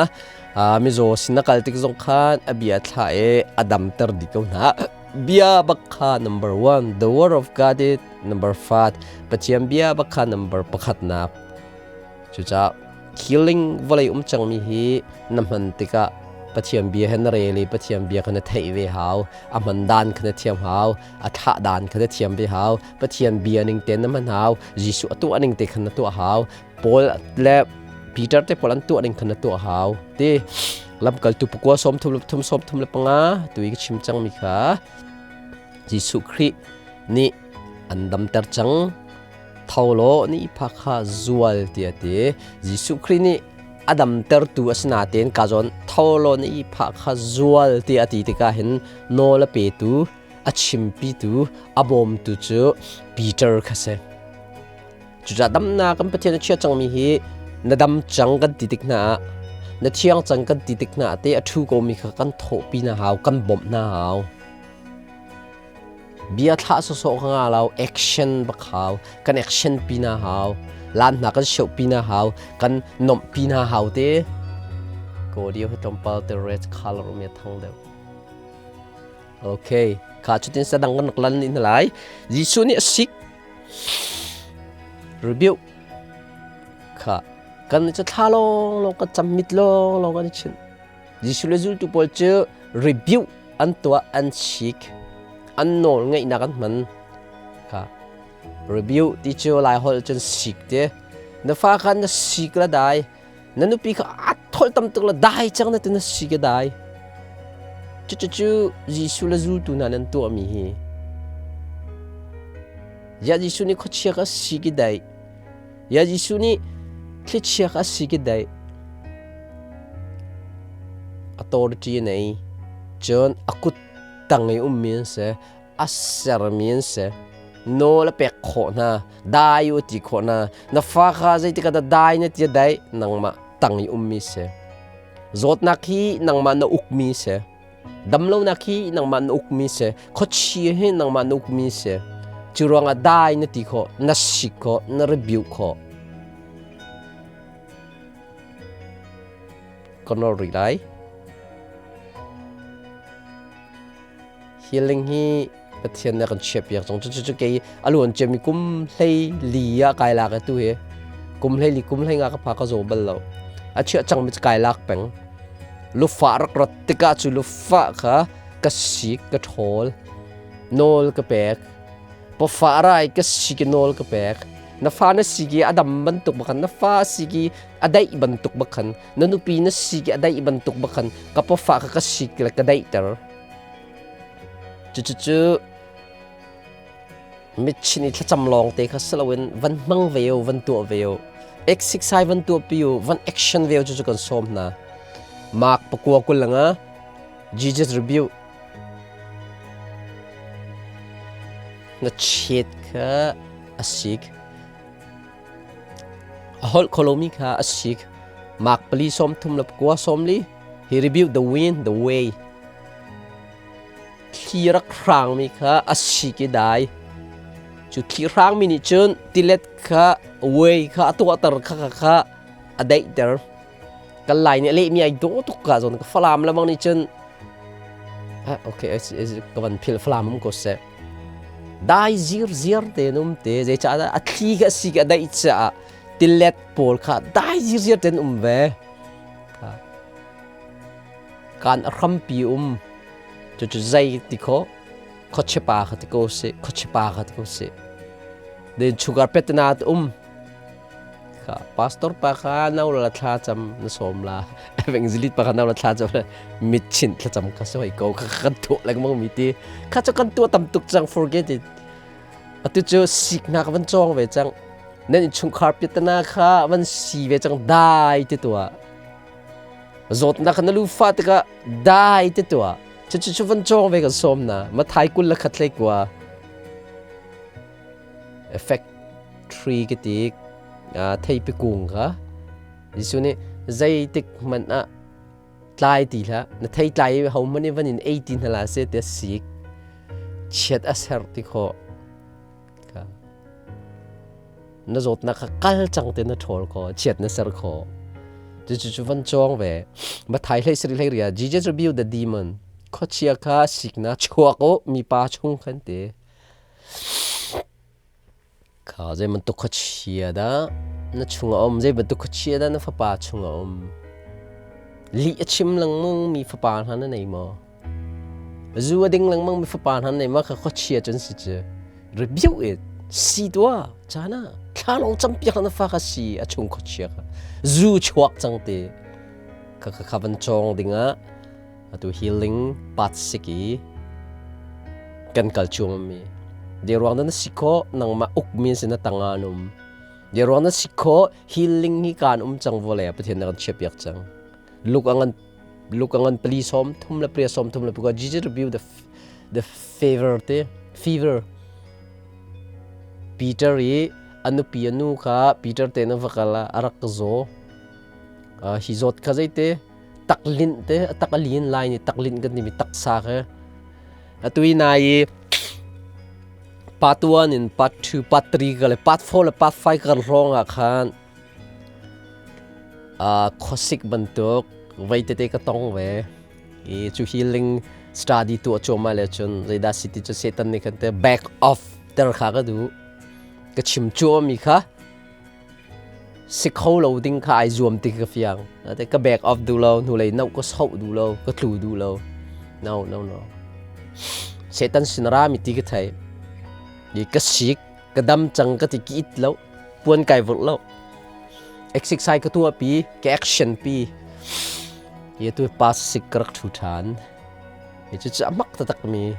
Mizaw sin a kal tik zong khan a bia thlah i a damter dih ko hna. Bia bak kha number one, the word of God is number five. Pathian bia bak kha number pakhatnak. Cucaah healing vawlei um cangmi hi na hman tikah Pathian bia he na rel i Pathian bia kha na theih ve hau, a hman dan kha na thiam hau, a thlah dan kha na thiam ve hau, Pathian bia ning tein na hman hau, Jesuh a tuah ning te khan na tuah hau, Paul le Peter te pawl an tuah ning khan na tuah hau. Ti lamkaltu pakua 33 35 tu i ka chim cangmi kha Jesuh Khrih nih an damter cang. Tho law ni pha kha zual tiah a ti. Jesuh Khrih nih a damtertu a si nain ka zawn tho law na ihphah kha zual tiah a ti tikah hin nawl a petu, a chimpitu, a bawmtu cu Peter kha si. Cucaah damnak kan Pathian a chia cangmi hi na dam cang kan ti tik hna ah, na thiang cang kan ti tik hna ah te a ṭhu komi kha kan thawhpi hna hau, kan bawmh hna hau. Bia thlah sawsawh ka nga lo, action bak hau. Kan action pi na hau. Lam hna kan show pi na hau. Kan nomh pi na hau te. Ko dio hi tlawmpal te red color um ya thang deuh. Okay, kha cutin sadang kan lan ni lai. Jesuh nih a sik. Rebuke. Kha kan cu thla long long kan cam mit long long kan chin. Jesuh le zultu pawl cu rebuke an tuah, an sik, an nawl ngeihnak an hman. Kha rebuke ti cu Lai holh cun sik ti. Na fa kha na sik la dai. Na nupi kha a tholh tam tuk la dai cang na ti na sik a dai. Cucu Jesuh le zultu hna nan tuahmi hi. Ya Jesuh nih khuachia kha sik i dai. Ya Jesuh nih thlichia kha sik i dai. authority a nei. Cun a kut tang i ummi an si. A sermi an si. Nawl a pek khawh hna. Dai u ti khawh hna. Na fa kha zeitik ah dah dai na ti dai nangmah tang i ummi si. Zawtnak hi nangmah na ukmi si. Damlonak hi nangmah na ukmi si. Khuachia hi nangmah na ukmi si. Cu ruangah dai na ti khawh, na sik khawh, na rebuke khawh. Ka nawl rih lai. Healing hi Pathian nih a kan chiahpiak cang. Cucu kei a luan ciami kum hlei li ah kai lak tu hi. Kum hlei li kum hlei nga ka pha ka zaw bal lo. A chiah cangmi cu kai lak peng. Lufa rak rat tikah cu lufa kha ka sik ka ṭhawl. Nawl ka pek. Pafa rai ka sik i nawl ka pek. Na fa na sik i a dam bantuk bakhan na fa sik i a daih bantuk bakhan na nupi na sik i a daih bantuk bakhan ka pafa kha ka sik le ka daihter. Cucucu mitchin i thlacam lawng te kha si loin van hmang ve u, van tuah ve u. Exercise van tuah pi u, van action ve u cucu kan sawm hna. Mark pakua kul langa Jesus rebuke na chet kha a sik. A holh kho lomi kha a sik. Mark pali sawm thum le pakua sawm li. He rebuked the wind, the way. Thli rak hrangmi kha a sik i dai. Cu thli hrangmi nih cun tilet kha way kha a tuahter kha kha kha a daihter. Kan lai nih a lehmi ai dawh tuk ka zawn ka Falam lamang nih cun okay ka van phil Falam um ko seh. Dai zir ziar te um te zeicahdah a thli kha a sik a daih caah tilet pawl kha dai zir ziar ten um ve. Kan a hrampi um cucu zei ti kho khuachipa kha ti ko sih khuachipa kha ti ko sih. Den sugar petna um kha pastor pa kha nau la thla cam na sawm la evangelist pa kha nau la thla cam mit chin thla cam kha soi ko kha kan tuah lengmang mi ti kha cu kan tuah tam tuk cang forget it atu cu sik hna ka van cawng ve cang nan innchungkhar piatana kha van si ve cang dai ti tuah zawtnak kha na lu fa tikah dai ti tuah cu cu van cawng ve kan sawm na mathai kul le khat hlei kua Effect tree ka ti theipi kung kha Jesuh nih zeitik hmanh ah tlai ti hlah na thei tlai i ho hmanh nih van in ei ti hna hlah seh tiah sik chiat a ser ti khawh na zawtnak kha kal cang te na ṭhawl kho chiat na ser kho cucu cu van cawng ve Mathai hlei sarih hlei ria Jesus rebuke the demon khuachia kha sikna chuak u mipa chung khan ti Kha zei bantuk khuachia dah na chungah a um? Zei bantuk khuachia dah na fapa chungah a um? Lih a chim lengmang mi fapa hna na nei maw? Zu a ding lengmang mi fapa hna na nei maw? Kha khuachia cun si cu. Rebuke it. Si tuah. Caan ah thla lawng campiak na fa kha si a chung khuachia kha. Zu chuak cang te. Kha kha kha van cawng dingah atu healing path sik i kan kal cuangmi de ruang na si kho nangmah ukmi sin na tanga an um de ruang na si kho healing hi kan um cang vole pathian na kan chiapiak cang luk angan luk angan pali som thum le pria som thum le because Jesus rebuke the favor te fever Peter i anupi anu kha Peter te na vakala arak zo hi zawt kha zeite taklinh te a tak a lin lai ni taklinh kan timi taksa kha atu i nai i part 1 in part 2 part 3 ka le part 4 le part 5 kan hrawng ah khan khuasik bantuk vei tete ka tong ve i cu healing study tuah cuahmah le cun zeidah si ti cu Satan nih khan te back off ter kha ka duh ka chim cuahmi kha Si kho lo ding kha ai zuam ti ka fiang. Ate ka back off duh lo, hnulei no ka soh duh lo, ka tlu duh lo. No, no, no. Satan sin ra mi ti ka thei. I ka sik, ka dam cang ka ti ki it lo, puan kai vurh lo. Exercise ka tuah pi, ka action pi. I tu pass sik ka rak thu than. I cu cu amak taktak mi.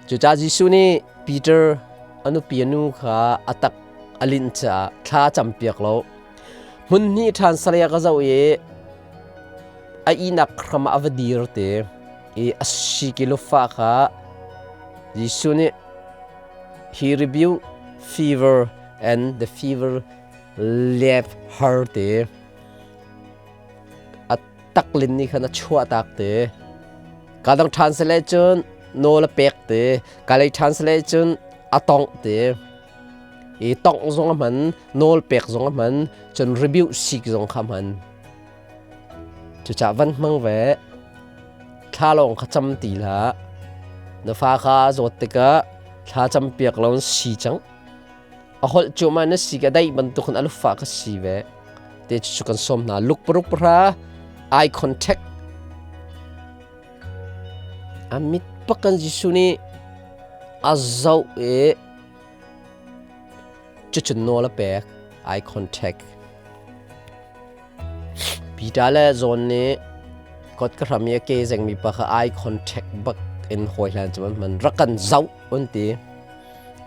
Cucaah Jesuh nih Peter a nupi a nu kha a tak a linh caah thla a campiak lo. Hmun hnih ṭhan salai ah ka zoh i A ihnak hram ah a va dir te i a sik i lufa kha Jesuh nih he rebuked fever and the fever left her te. A taklin nih khan a chuah tak te. Ka dang ṭhan sele cun nawl a pek te. Ka lei ṭhan sele cun a tongh te. I tongh zong a hman, nawl pek zong a hman, cun rebuke sik zong kha hman. Cucaah van hmang ve. Thla lawng kha cam ti hlah. Na fa kha a zawt tikah thla cam piak lo in si cang. A holh cuahmah na si ka daih bantuk in a lufa ka si ve. Te cu kan sawm hna. Luk paruk pahra eye contact. A mit pakan Jesuh nih a zoh i cucun nawl a pek eye contact. Peter le John nih kot ka hram i a ke zengmi pa kha eye contact bak in hawi hlan cu an hman. Rak kan zoh an ti.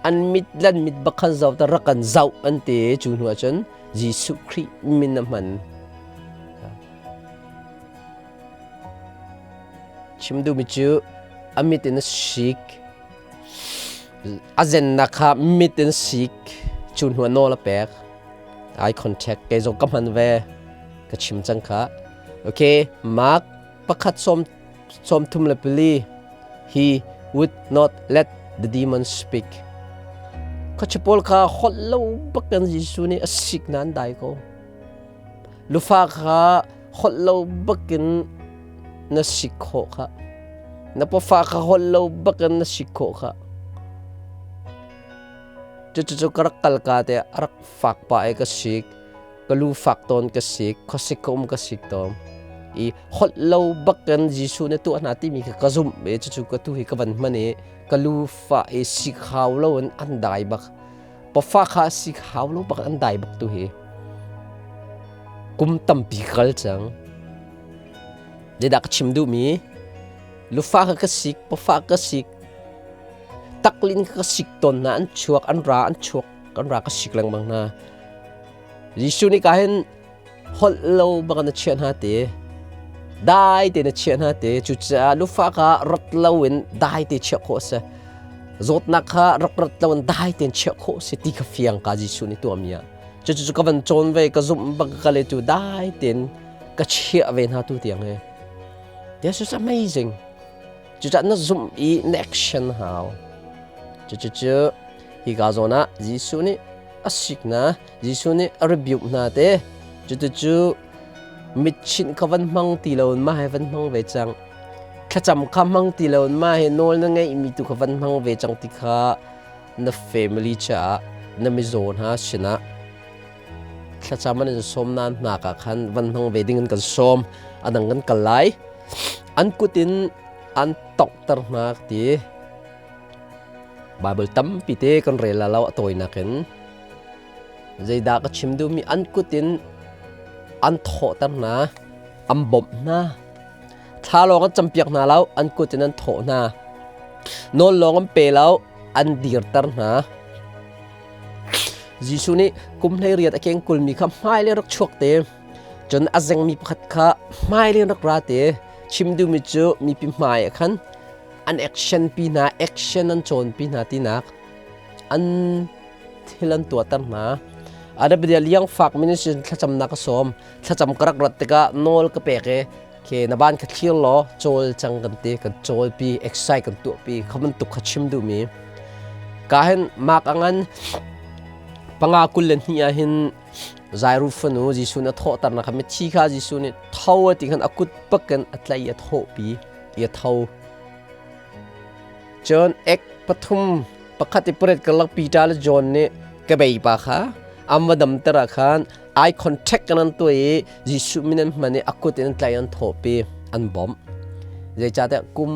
An mit lan mit bak khan zoh ta rak kan zoh an ti. Cu hnu ahcun Jesuh Khrih min a hman. Chim duhmi cu a mit in a sik. A zennak kha mit in sik. Cu hnu ah nawl a pek. Eye contact kei zong ka hman ve. Ka chim cang kha. Okay, Mark pakhat sawm 34. He would not let the demon speak. Khuachia pawl kha holh lo bakin Jesuh nih a sik nan dai ko. Lufa kha holh lo bakin na sik khawh kha. Na pafa kha holh lo bakin na sik khawh kha. Cucu ka rak kal ka te a rak fak pah i ka sik. Ka lu fak tawn ka sik. Khuasik ka um ka sik tawn. I holh lo bakin Jesuh nih tuah hna timi kha ka zumh i cucu ka tu hi ka van hman i ka lu fah i sik hau loin an dai bak. Pafa kha sik hau lo bak an dai bak tu hi. Kum tampi kal cang. Zeidah ka chim duhmi? Lufa kha ka sik, pafa ka sik, taklin kha ka sik tawn hna, an chuak, an ra, an chuak, an ra ka sik lengmang hna. Jesuh nih ka hin holh lo bak na chiah hna te, dai te na chiah hna te, cucaah lufa kha rat loin dai te chiah khawh a si. Zawtnak kha rak rat loin dai tein chiah khawh a si ti kha fiang ka Jesuh nih tuahmi ah. Cucu ka van cawn ve, ka zumh bak ka le tu dai tein ka chiah ve hna tu tiang hi. This is amazing. Cucaah na zumh i na action hau. Cucu hi ka zawn ah Jesuh nih a sik hna, Jesuh nih a rebuke hna te. Cucu mitchinh kha van hmang ti lo in mah he van hmang ve cang. Thlacam kha hmang ti lo in mah he nawl na ngeihmi tu kha van hmang ve cang ti kha na family caah na mizaw hna sinah thlacam an in sawm nan hna ka khan van hmang ve ding in kan sawm a dang kan kal lai an kut in an tokter hna ti Bible tampi te kan rel la lo a tawinak in zeidah ka chim duhmi an kut in an thawhter hna an bawmh hna thla lawng an campiak hna lo an kut in an thawh hna nawl lawng an pe lo an dirter hna Jesuh nih kum 18 a keng kulmi kha hmailei rak chuak te cun a zengmi pakhat kha hmailei rak ra te chim duhmi cu mipi hmai ah khan an action pi hna action an cawn pi hna tinak an thil an tuahter hna Adabidia liang fak ministry thlacamnak ka sawm thlacam ka rak rat tikah nawl ka pek i ke na ban kha thlir law cawl cang kan ti kan cawl pi exercise kan tuah pi kha bantuk kha chim duhmi ka hin mak angan panga kul le hnih ah hin Zairu fanu Jesuh na thawhter na kha mithi kha Jesuh nih tho a ti khan a kut pakin a tlai a thawh pi i a tho cun ek pathum pakhat i pariat karlak Peter le John nih ka bei pa kha an va damter ah khan eye contact kan an tuah i Jesuh min an hman i a kut in an tlai an thawhpi an bawmh zeicahtiah kum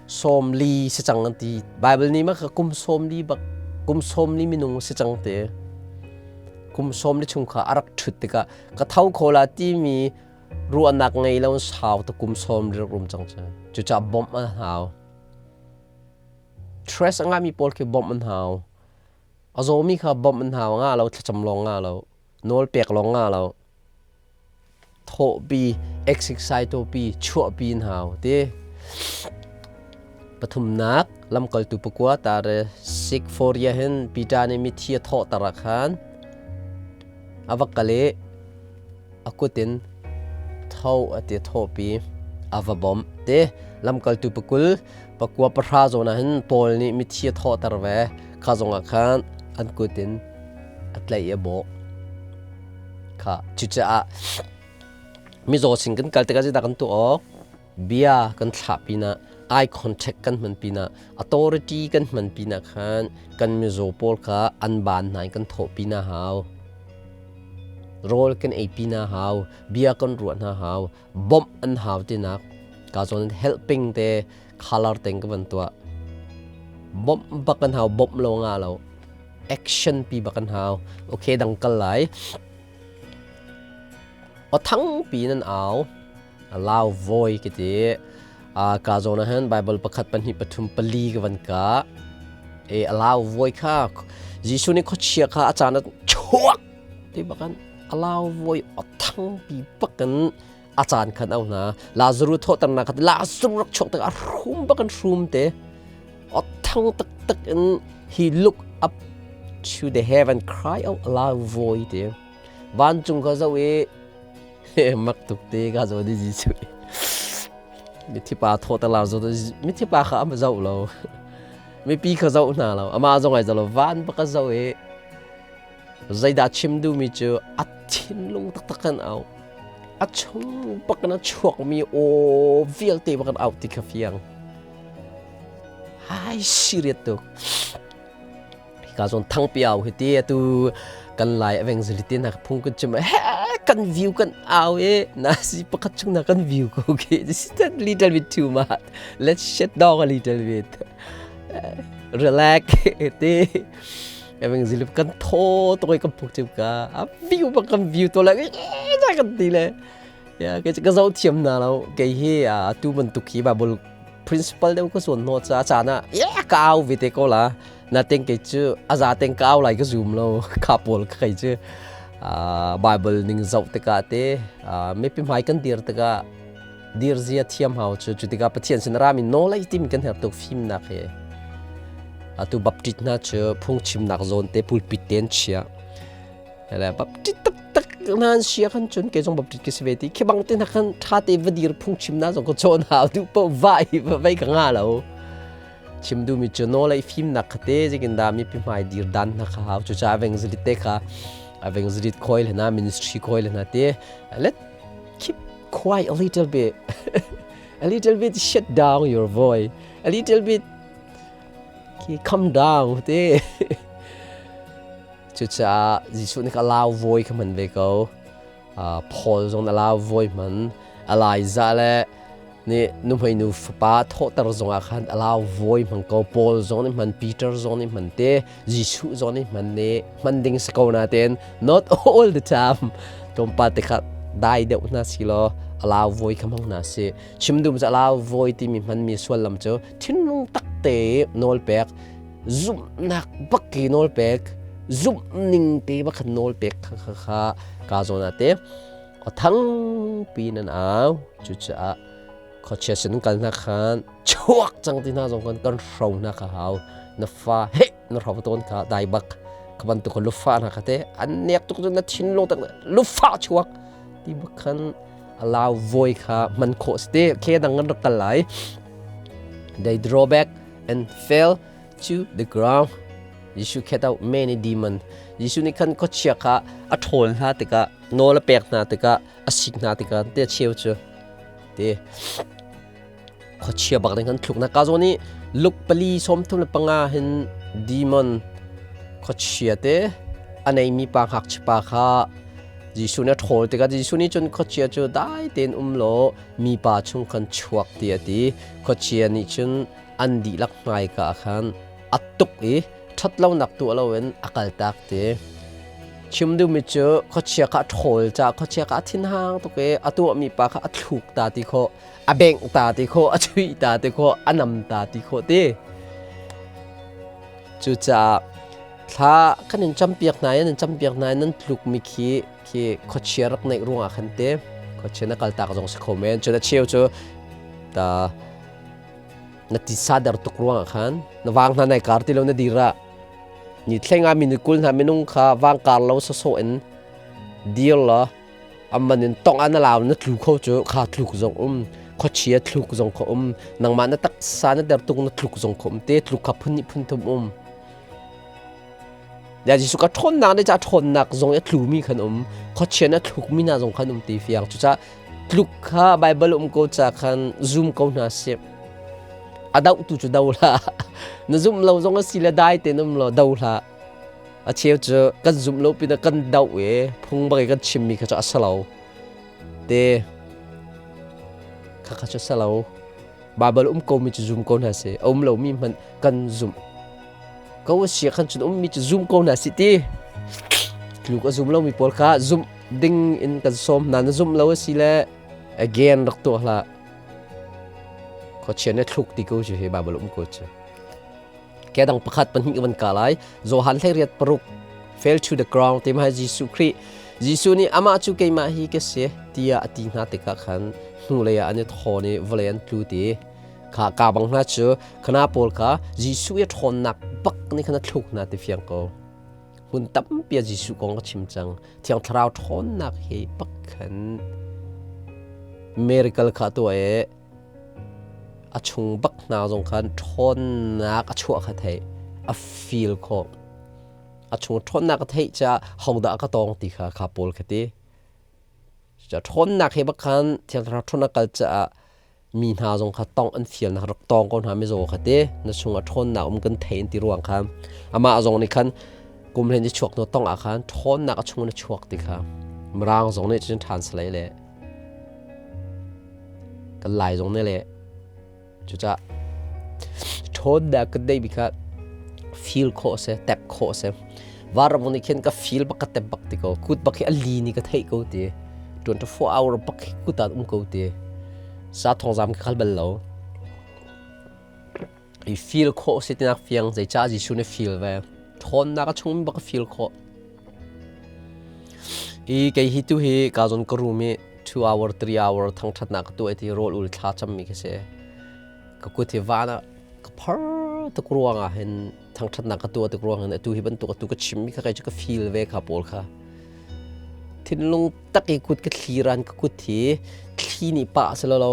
40 si cang an ti Bible nih mah kha kum 40 bak kum 40 minung si cang te kum 40 chung kha a rak ṭhut tikah ka tho kho la timi ruahnak ngei lo sau ta kum 40 rak rum cang cu cucaah bawmh an hau stress a ngahmi pawl khi bawmh an hau A zawmi kha bawmh an hau nga lo, thlacam lawng nga lo, nawl pek lawng nga lo. Thawhpi, exercise topi, chuahpi in hau ti. Pathumnak, lamkaltu pakua tare sik foria hin Peter nih mithi a thawhter ah khan a va kal i a kut in tho a ti thawhpi a va bawmh ti. Lamkaltu pakul pakua pahra zawn ah hin Paul nih mithi a thawhter ve kha zongah khan an kut in a tlaih i a bawh. Kha cucaah mizaw sin kan kal tikah zeidah kan tuah awk? Bia kan thlah pinah eye contact kan hman pinah authority kan hman pinah khan kan mizaw pawl kha an baan hna in kan thawh pina hau. Rawl kan ei pina hau, bia kan ruah hna hau, bawmh an hau tinak ka zawn helping te color teng ka van tuah. Bawmh bak kan hau, bawmh lo nga lo. Action pi bak kan hau. Okay dang kal lai. O thang pi nan au. Lau voi ka ti. Ka zawn ah hin Bible pakhat pahnih pathum pali ka van ka. E a lau voi kha Jesuh nih khuachia kha a caan ah chuak ti bakan a lau voi a thangpi bakin a caan khan au hna. Lazarus thawhternak kha Lazarus rak chuak tak a hrum bakin hrum te. A thang taktak in he look up to the heaven cry out aloud voi te. Vancung kha zoh i Mak tuk te ka zaw di Jesuh. Mithi pa thaw ta lar zaw mithi pa kha ama zoh lo. Mipi kha zoh hna lo. Ama zong ai zoh lo. Van bak a zoh i zeidah chim duhmi cu a thinlung taktak kan au. A chung bak in a chuakmi aw vialte bak an au ti kha fiang. Hai serious tuk. Hika zawn thangpiau hi ti atu kan lai evangelist na phung kan chim he kan view kan au e na si pakhat chung na kan view ko ke this is a little bit too much let's shut down a little bit relax ti evangelist kan tho to kan phung chim ka a view ba kan view to la kan ti le ya ke ka zo thiam na lo ke hi atu bantuk hi bible principal deuh ka suan hno ca caan ah ye ka au ve te ko la na teng kei cu a za teng ka au lai ka zum lo kha pawl ka kei cu bible ning zoh tikah te mipi hmai kan dir tikah dir zia thiam hau cu cu tikah pathian sin rami nawl ei timi kan her tuk fimnak he atu baptist hna cu phungchimnak zawn te pulpit te an chia Hele baptist taktak nan sia khan cun kei zong baptist ka si ve ti khi bang te na khan tha te va dir phungchim na zong ka chawn hau duh po va i va vei ka nga lo chim du mi chu no lai fim nak khate jikin da mi pi hmai dir dan na kha hau chu cha evangelist te kha evangelist khoi le na ministry khoi le na te let keep quiet a little bit a little bit shut down your voice a little bit calm down te Cucaah Jesuh nih a lau vawi kha hman ve ko. Paul zong a lau vawi hman. Elijah le nih nuhmei nu fapa thawhter zongah khan a lau vawi hmang ko. Paul zong nih hman, Peter zong nih hman te, Jesuh zong nih hman nih hman ding si ko nain not all the time. Tlawmpal te kha dai deuh hna si law a lau vawi kha hmang hna si. Chim dum cu a lau vawi timi hmanmi sullam cu thinlung tak te nawl pek zumhnak bak i nawl pek zumh ning te bak khan nawl pek kha kha kha ka zawn ah te thangpi nan au cucaah khuachia sin kal hna khan chuak cang ti hna zong kan kan hro hna kha hau na fa he na hro tawn kha dai bak kha bantuk lufa hna kha te an nek tuk na thinlung tak lufa chuak ti bak khan allow voi kha man khawh si te khe dang kan rak kal lai they draw back and fell to the ground. Jesuh cast out many demons. Jesuh nih khan khuachia kha a ṭhawl hna tikah nawl a pek hna tikah a sik hna tikah te cheu cu te khuachia bak ding kan thluk na ka zawn i luk pali sawm thum le panga hin demon khuachia te a neimi pa ngakchipa kha Jesuh nih a ṭhawl tikah Jesuh nih cun khuachia cu dai tein um law mipa chung khan chuak ti a ti khuachia nih cun an dihlak hmaika ah khan a tuk i ṭhatlonak tuah loin a kaltak ti. Chim duhmi cu khuachia kha a ṭhawl caah khuachia kha a thinhang tuk i a tuahmi pa kha a thluk ta ti khawh, a bengh ta ti khawh, a chuih ta ti khawh, a nam ta ti khawh ti. Cucaah thla kan in campiak hna i nan campiak hna i nan tlukmi khi khi khuachia rak neih ruangah khan te. Khuachia na kaltak zong si kho men. Cun a cheu cu ta na tisa der tuk ruangah khan na vang hna nai kar ti lo na dir ah ni thleng ah minute 20 hna minung kha vang kar lo sawsawh in dir law amman in tong ah na lau na tlu kho cu kha tluk zong um khuachia thluk zong kha um nangmah na taksa na der tuk na tluk zong kha um te tluk kha phun nih phun thum um. Ya Jesuh ka ṭhawnnak nih ca ṭhawnnak zong i a tlumi khan um khuachia na thlukmi hna zong khan um ti fiang. Cucaah tluk kha Baibal um ko ca khan zum ko hna sih. A doh tu cu do hlah. Na zumh lo zong a si le dai tein um law do hlah. A cheu cu kan zumh lo pinah kan doh i phung bak i kan chimmi kha cu a si lo te kha kha cu a si lo. Baibal um komi cu zum ko hna sih. A um lomi hmanh kan zumh ko a si khan cun ummi cu zum ko hna sih ti. Tluk a zum lomi pawl kha zumh ding in kan sawm hna. Na zumh lo a si le again rak tuah hlah. Khuachia nih thluk ti ko cu hi Baibal um ko cu. Ke dang pakhat pahnih van ka lai. Johan 16:6 fell to the ground ti ma Jesuh Khrih. Jesuh nih amah cu keimah hi ka si tiah a ti hna tikah khan hnulei ah an i thawn i vawlei an tlu ti. Kha ka bang hna cu khana pawl kha Jesuh i ṭhawnnak bak nih khan a thluk hna ti fiang ko. Hmun tampi ah Jesuh kong ka chim cang. Thiang Thlarau ṭhawnnak he bak khan miracle kha tuah i a chung bak hna zong khan ṭhawnnak a chuah kha theih a feel khawh. A chung ṭhawnnak a theih caah hodah ka tawng ti kha kha pawl kha ti. Cucaah ṭhawnnak he bak khan Thiang Thlarau ṭhawnnak kal caah mi hna zong kha tongh an fial na rak tawng ko hna mizaw kha ti na chung ah ṭhawnnak um kan thei an ti ruang khan amah zong nih khan kum hlen i chuak hnu tongh ah khan ṭhawnnak a chung in a chuak ti kha Mirang zong nih cun translate le kan Lai zong nih le Cucaah ṭhawnnak kan neihmi kha feel khawh a si, tep khawh a si. Vanram nih khin ka feel bak ka tep bak ti ko. Kut bak hi a li ni ka theih ko ti. 24 hour bak hi kut ah um ko ti. Sa thawngzam ka khal bal lo. I feel khawh si tinak fiang zeicah Jesuh nih feel ve. Ṭhawnnak a chung bak ka feel khawh. I kei hi tu hi ka zon ka room i 2 hour 3 hour thangṭhatnak ka tuah ti rawl ul thla cammi ka si. Ka kut hi van ah ka phar tuk ruangah hin thangṭhatnak ka tuah tuk ruang hin atu hi bantuk atu ka chimmi kha kei cu ka feel ve kha pawl kha. Thinlung tak i kut ka thliran ka kut hi thli nih pah si lo lo.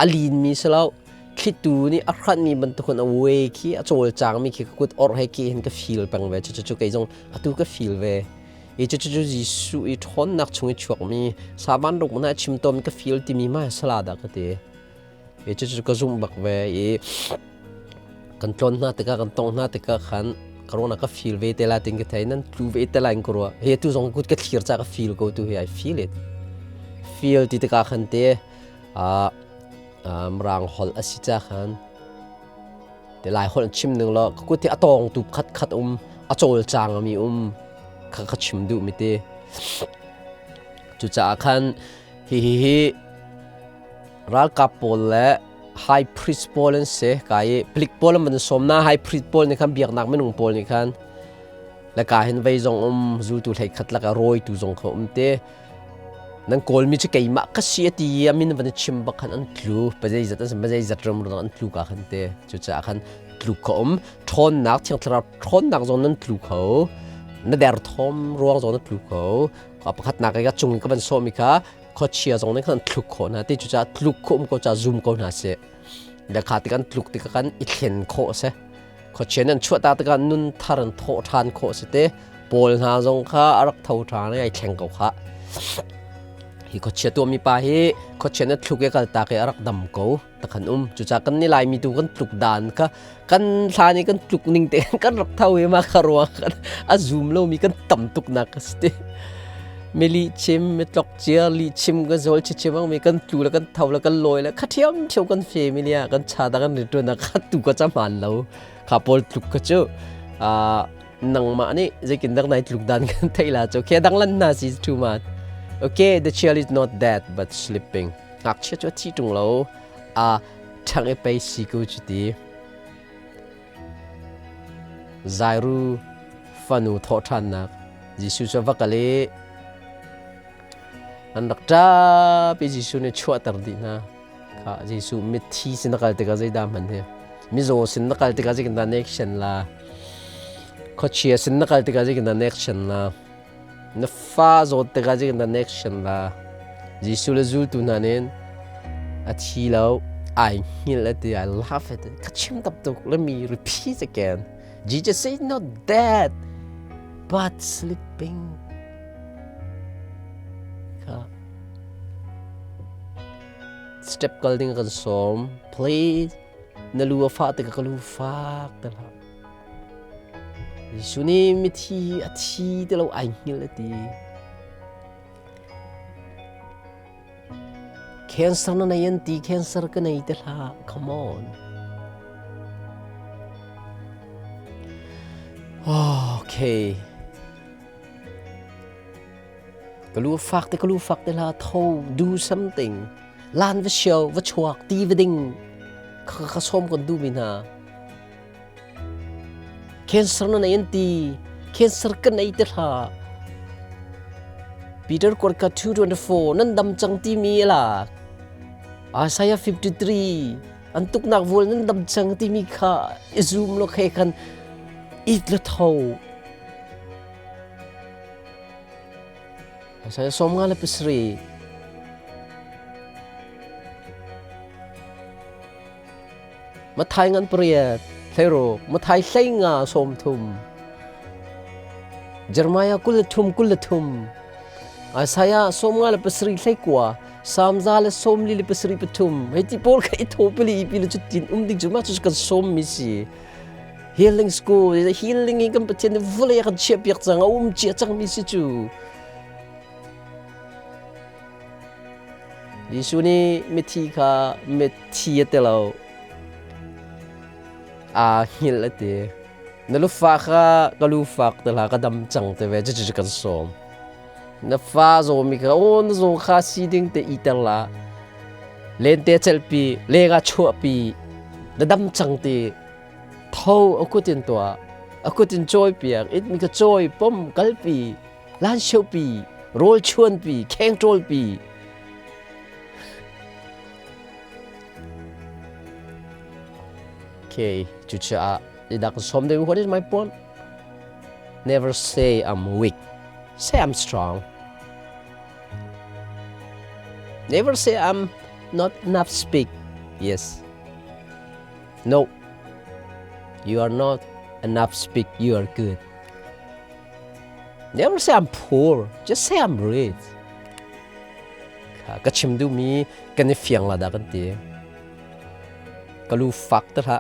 A linmi si lo. Thlitu nih a hranhmi bantukin a way khi a cawlcangmi khi ka kut orh he ki hin ka feel peng ve. Cucu cu kei zong atu ka feel ve. I cucu cu Jesuh i ṭhawnnak chung i chuakmi savan ruk na chim tawn ka feel timi ma sala dah ka ti. I cucu ka zumh bak ve i kan tlawn hna tikah kan tong hna tikah khan ka ruang ka feel ve te la tin ka thei nan tlu ve te la in ka ruah. Hi tu zong kut ka thlir ca ka feel ko tu hi I feel it. Feel ti tikah khan te Mirang holh a si ca khan te Lai holh chim ning law ka kut hi a tawng tu khat khat um a cawlcang mi um kha ka chim duh mi ti. Cucaah khan hi hi hi ralkap pawl le high priest pawl an si ka i palik pawl an van sawm na high priest pawl nih khan biaknak minung pawl nih khan le ka hin vei zong um zultu hlei khat lak ah rawitu zong kha um te. Nan Kawlmi cu keimah ka si a ti i a min van i chim bak khan an tlu. Pazeizat an si, pazeizat rumro an tlu ka khan te. Cucaah khan tlu kho um. Ṭhawnnak, Thiang Thlarau ṭhawnnak zong nan tlu kho. Na derthawm ruang zong na tlu kho. Pakhatnak i ka cung i ka van sawhmi kha khuachia zong nih khan an thluk khawh hna ti. Cucaah tluk khawh um ko caah zum ko hna sih. Le kha tik an tluk tikah khan i thlen khawh a si. Khuachia nan chuah ta tikah nun thar in thawh ṭhan khawh si te. Paul hna zong kha a rak tho ṭhan i ai thleng ko khah. Hi khuachia tuahmi pa hi khuachia na thluk i kaltak i a rak dam ko takhan um. Cucaah kan ni Laimi tu kan tluk dan kha kan hlan i kan tluk ning te kan rak tho i mah kha ruang kan a zum lomi kan tam tuk nak a si te. Mi lihchim, mi tlok cia, lihchim kan zawl chichim ang mi kan tlu le kan tho le kan lawi le kha ṭhiam ṭhiam kan fe mi nia kan cha da kan ri na kha tu ka cha hmaan lo. Kha pawl tluk kha cu nangmah nih zeitin dak nai tluk dan kan theih la cu khe dang lan na si too much. Okay, the child is not dead but sleeping. Ngakchia cu a thi ṭung lo. A ṭhang i pei si ko cu ti. Zairu fanu thawhṭhannak Jesuh cu a va kal i An rak ṭap i Jesuh nih chuahter dih hna. Kha Jesuh mithi sin na kal tikah zeidah hman hi? Mizaw sin na kal tikah zeitindah na action la? Khuachia sin na kal tikah zeitindah na action la? Na fa zawt tikah zeitindah na action la? Jesuh le zultu hna nih a thi lo, ai hngilh a ti. I love it. Ka chim tak tuk. Let me repeat again. Jesus said not dead, but sleeping. Kha step kal ding kan sawm. Please, na lu a fah tikah ka lu fak te hlah. Jesuh nih mithi a thi ti lo ai hngilh a ti. Cancer na nei an ti, cancer ka nei te hlah. Come on. Okay. Ka lu fak te ka lu fak te hlah tho do something. Lan va sio va chuak ti va ding. Ka ka som kon du mi hna. Cancer na nei an ti. Cancer ka nei te hlah. Peter Korka 224 nan dam cang ti mi la. Isaiah 53 an tuknak vual nan dam cang ti mi kha i zoom lo khe khan it le tho. Isaiah 57 Mathai ngan pariat, thleiruk, Mathai hleinga 30, Jeremiah 23 23, Isaiah 57 hlei kua, Psalm 143 pathum, hei ti pawl kha i tho pali pi le cutin um ding cu mah cu kan sawm mi si. Healing school, healing hi kan Pathian nih vawlei a kan chiah piak cang, a um cia cang mi si cu. Jesuh nih mithi kha mithi a ti lo. Aa hngilh a ti. Na lufa kha ka lufak te hlah ka dam cang te ve cucu kan sawm. Na fa zawmi kha aw na zaw kha si ding te iter la. Lente celhpi, leng ah chuahpi, na dam cang ti. Tho a kut in tuah, a kut in cawi piak, it mi ka cawi, pom, kalpi, lan pi, rawl chuanpi, kheng ṭawlpi. Okay, cucaah idak som ding what is my point? Never say I'm weak. Say I'm strong. Never say I'm not enough speak. Yes. No. You are not enough speak. You are good. Never say I'm poor, just say I'm rich. Ka chim duhmi kan i fiang la dah kan ti. Ka lu fak te hlah,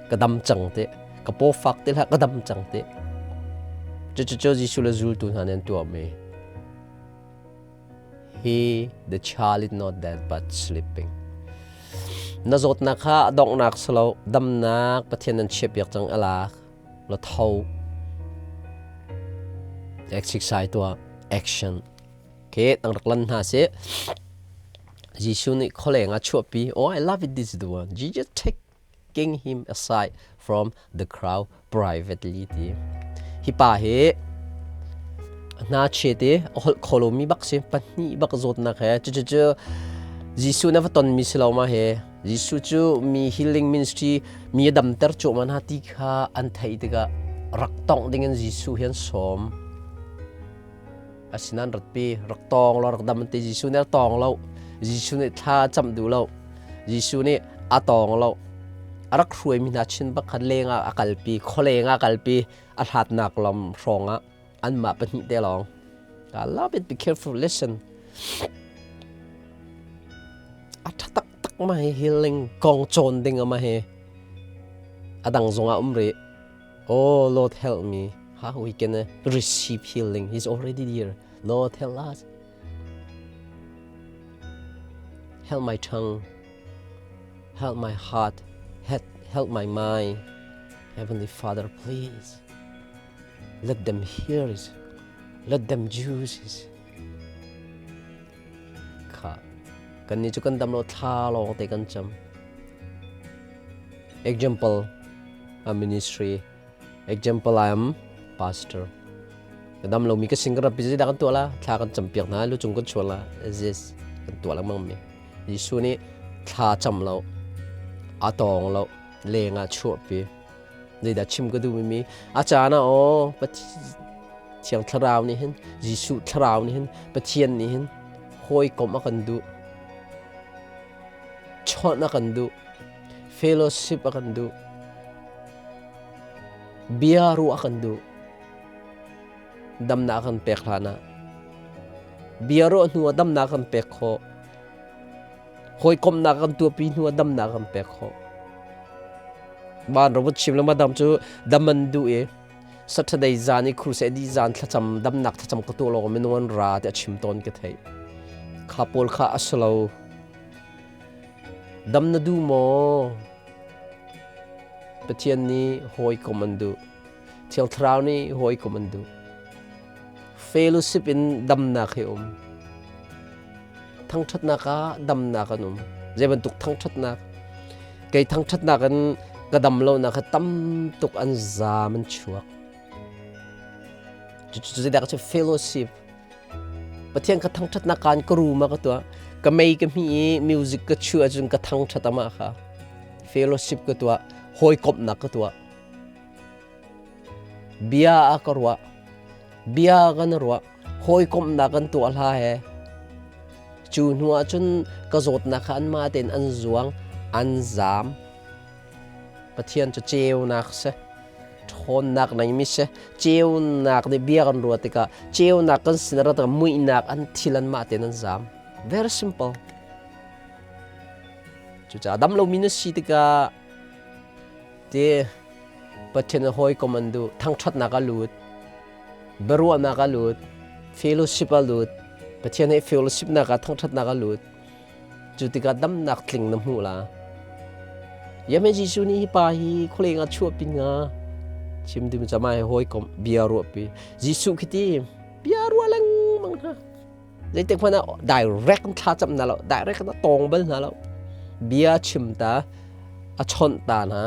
ka dam cang te. Ka paw fak te hlah, ka dam cang te. Cucu Jesuh le zultu hna nih an tuahmi. He, the child is not dead but sleeping. Na zawtnak kha a donghnak si lo, damnak Pathian nan chiahpiak cang a lak. La tho exercise tuah action ke tang rak lan hna sih Jesuh nih khualeng ah chuahpi oh I love it this the one Jesus taking him aside from the crowd privately ti hi pa hi hna che te a holh kho lomi bak si pahnih bak zawtnak he cu cu cu Jesuh na va ton mi si lo ma he Jesuh cu mi healing ministry mi a damter cuahmah hna ti kha an theih tikah rak tongh dingin Jesuh hi an sawm. Asinain ratpi rak tawng law rak dam an ti. Jesuh nih a tawng lo. Jesuh nih thla a camh duh lo. Jesuh nih a tawng lo. A rak hruaimi hna chin bak khan leng ah a kalpi, khualeng ah a kalpi, a hlatnak lam hrawng ah anmah pahnih te lawng. I love it. Be careful. Listen. A ṭha taktak ma hi healing kong cawn ding ama hi a dang zongah um rih. Oh Lord help me. How we can receive healing? He's already there. Lord help us. Help my tongue. Help my heart. Help my mind. Heavenly Father, please. Let them hear it. Let them use it. Kha kannih cu kan dam lo thla lawng te kan cam. Example, a ministry. Example, I am pastor. Ka dam lomi ka sin ka rat pi zeidah kan tuah la? Thla kan campiak hna, lu cung kan chuan la. This kan tuah lengmang mi. Jesuh nih thla cam lo, a tawng lo, leng ah chuahpi. Zeidah chim ka duhmi mi a caan ah aw Thiang Thlarau nih hin Jesuh Thlarau nih hin Pathian nih hin hawikom a kan duh. Chawnh a kan duh. Fellowship a kan duh. Bia ruah a kan duh. Damnak a kan pek hlan ah. Bia ruah hnu ah damnak a kan pek khawh. Hawikomhnak kan tuahpi hnu ah damnak kan pek khawh. Van robot chim le madam cu dam an duh i Saturday zan i crusade zan thlacam damnak thlacam ka tuah lawng minung an ra ti a chim tawn ka theih. Kha pawl kha a si lo. Dam na duh maw? Pathian nih hawikom an duh. Thiang Thlarau nih hawikom an duh. Fellowship in damnak hi um. Thangṭhatnak ah damnak an um. Zei bantuk thangṭhatnak? Kei thangṭhatnak in ka dam lonak kha tam tuk an zaam an chuak. Cucu zeidah ka cu fellowship. Pathian ka thangṭhatnak kaan ka rum ah ka tuah. Ka mei ka hmi i music ka chuah ahcun ka thangṭhat amah kha. Fellowship ka tuah. Hawikomhnak ka tuah. Bia a ka ruah. Bia kan ruah. Hawikomhnak kan tuah hla he. Cu hnu ah cun ka zawtnak kha anmah tein an zuang, an zaam. Pathian cu ceunak si. Ṭhawnnak neimi si. Ceunak nih bia kan ruah tikah ceunak kan sin a rat tikah muihnak an thil anmah tein an zaam. Very simple. Cucaah dam lomi na si tikah ti Pathian a hawikom an duh. Thangṭhatnak a lut. Biaruahnak a lut. Fellowship a lut. Pathian he fellowshipnak ah thangṭhatnak a lut. Cu tikah damnak tling na hmuh la. Yame Jesuh nih hi pa hi khualeng ah chuahpi hnga. Chim ding cama he hawikom bia ruahpi. Jesuh khi ti bia ruah lengmang hna. Zeitik hmanh ah direct in thla cam hna lo, direct in a tawng bal hna lo. Bia chim ta, a chawnh ta hna.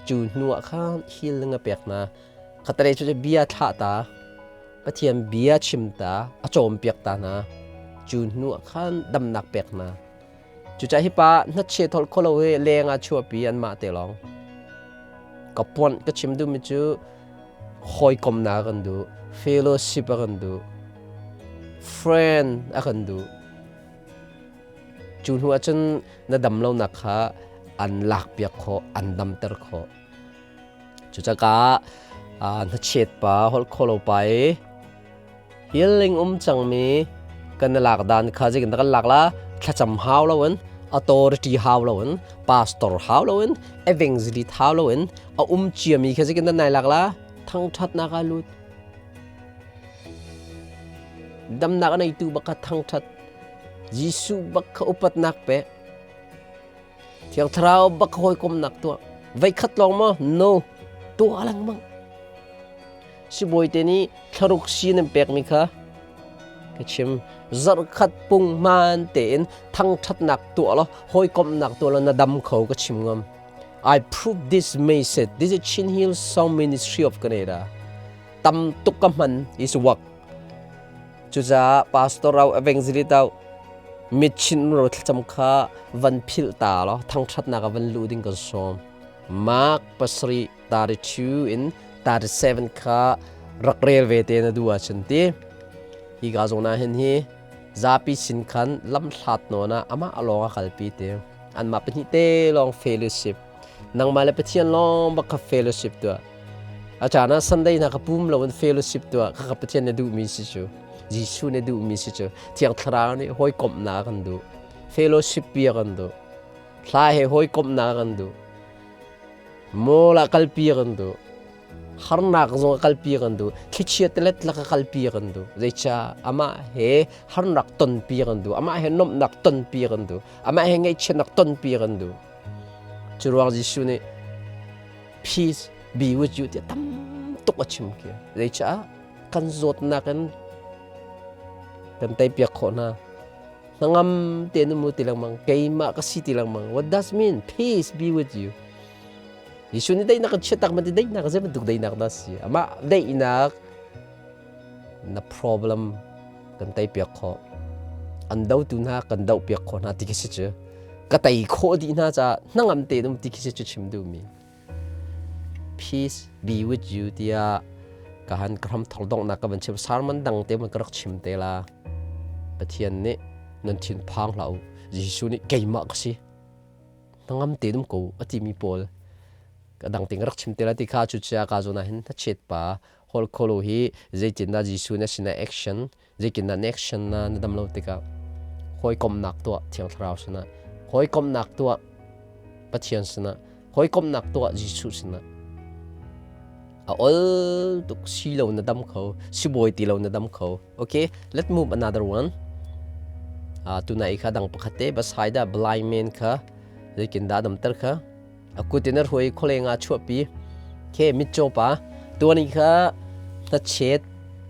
Cu hnu ah khan healing a pek hna. Khatalei cu bia thlah ta, Pathian bia chim ta, a cawmpiak ta hna. Cu hnu ah khan damnak pek hna. Cucaah hi pa hnachia tholh kho lo hi leng ah chuahpi anmah te lawng. Ka puanh ka chim duhmi cu hawikomnak a kan duh, fellowship a kan duh, friend a kan duh. Cu hnu ahcun na dam lonak kha an lakpiak khawh, an damter khawh. Cucaah hnachet pa, holh kho lo pa i healing um cangmi kan i lak dan kha zeitin dah kan lak la? Thlacam hau loin, authority hau loin, pastor hau loin, evangelist hau loin a um ciami kha zeitin dah nai lak la? Thangṭhatnak ah lut. Damnak a neitu bak kha thangṭhat. Jesuh bak kha upatnak pek. Thiang Thlarau bak hawikomnak tuah. Veikhat lawng maw? No. Tuah lengmang. Sibawi te nih thlaruk si nan pekmi kha ka chim. Zarhkhat pung hmaan tein thangṭhatnak tuah law hawikomhnak tuah law na dam kho ka chim ngam. I prove this message. This is Chin Hill Song Ministry of Canada. Tam tuk ka hman is work. Cucaah pastor au evangelist au mitchin ro thlacam kha van philh ta law thangṭhatnak ah van luh ding kan sawm. Mark pasarih 32 in 37 kha rak rel ve te na duh ahcun ti. Hi ka zawn ah hin hi zapi sin khan lamhlat nawn ah amah lawng a kalpi te. Anmah pahnih te lawng fellowship. Nangmah le Pathian lawng bak kha fellowship tuah. A caan ah Sunday hna kha pum loin fellowship tuah kha Pathian na duhmi si cu. Jesuh na duhmi si cu. Thiang Thlarau nih hawikomhnak kan duh. Fellowship pi a kan duh. Thla he hawikomhnak kan duh. Mall ah kalpi a kan duh. Harnak zong a kalpi a kan duh. Thlichia telet lak a kalpi a kan duh. Zeicah amah he harnak tonpi a kan duh. Amah he nuamhnak tonpi a kan duh. Amah he ngaihchiatnak tonpi a kan duh. Cu ruang Jesuh nih peace be with you tiah tam tuk a chim khi. Zeicah kan zawtnak in kan teipiak khawh hna. Hnangam tein um u ti lengmang, keimah ka si ti lengmang. What does mean? Peace be with you. Jesuh nih daihnak kan chiat tak man ti daihnak zei bantuk daihnak dah si? Amah daihnak. Na problem kan tei piak khawh. An dotu hna kan doh piak khawh hna ti khi si cu. Ka tei khawh dih hna caah hnangam tein um ti khi si cu chim duhmi. Peace be with you tiah ka han ka hram thok donghnak ka van chim sermon dang te man ka rak chim te la. Pathian nih nan thin phang hlah u. Jesuh nih keimah ka si. Hnangam tein um ko a timi pawl ka dang ting rak chim te la ti kha cu chia ka zawn ah hin hnachet pa hol kholo hi zeitindah Jesuh na sinah action zeitindah na action na na dam lo tikah hawikomhnak tuah Thiang Thlarau sinah hawikomhnak tuah Pathian sinah hawikomhnak tuah Jesuh sinah a ol tuk si lo na dam kho sibawi ti lo na dam kho. Okay, let's move another one. Tuna i kha dang pakhat te Bethsaida blind man kha zeikin dah damter kha a kut in a hruai khualeng ah chuahpi ke mitcaw pa tuan i kha hnachet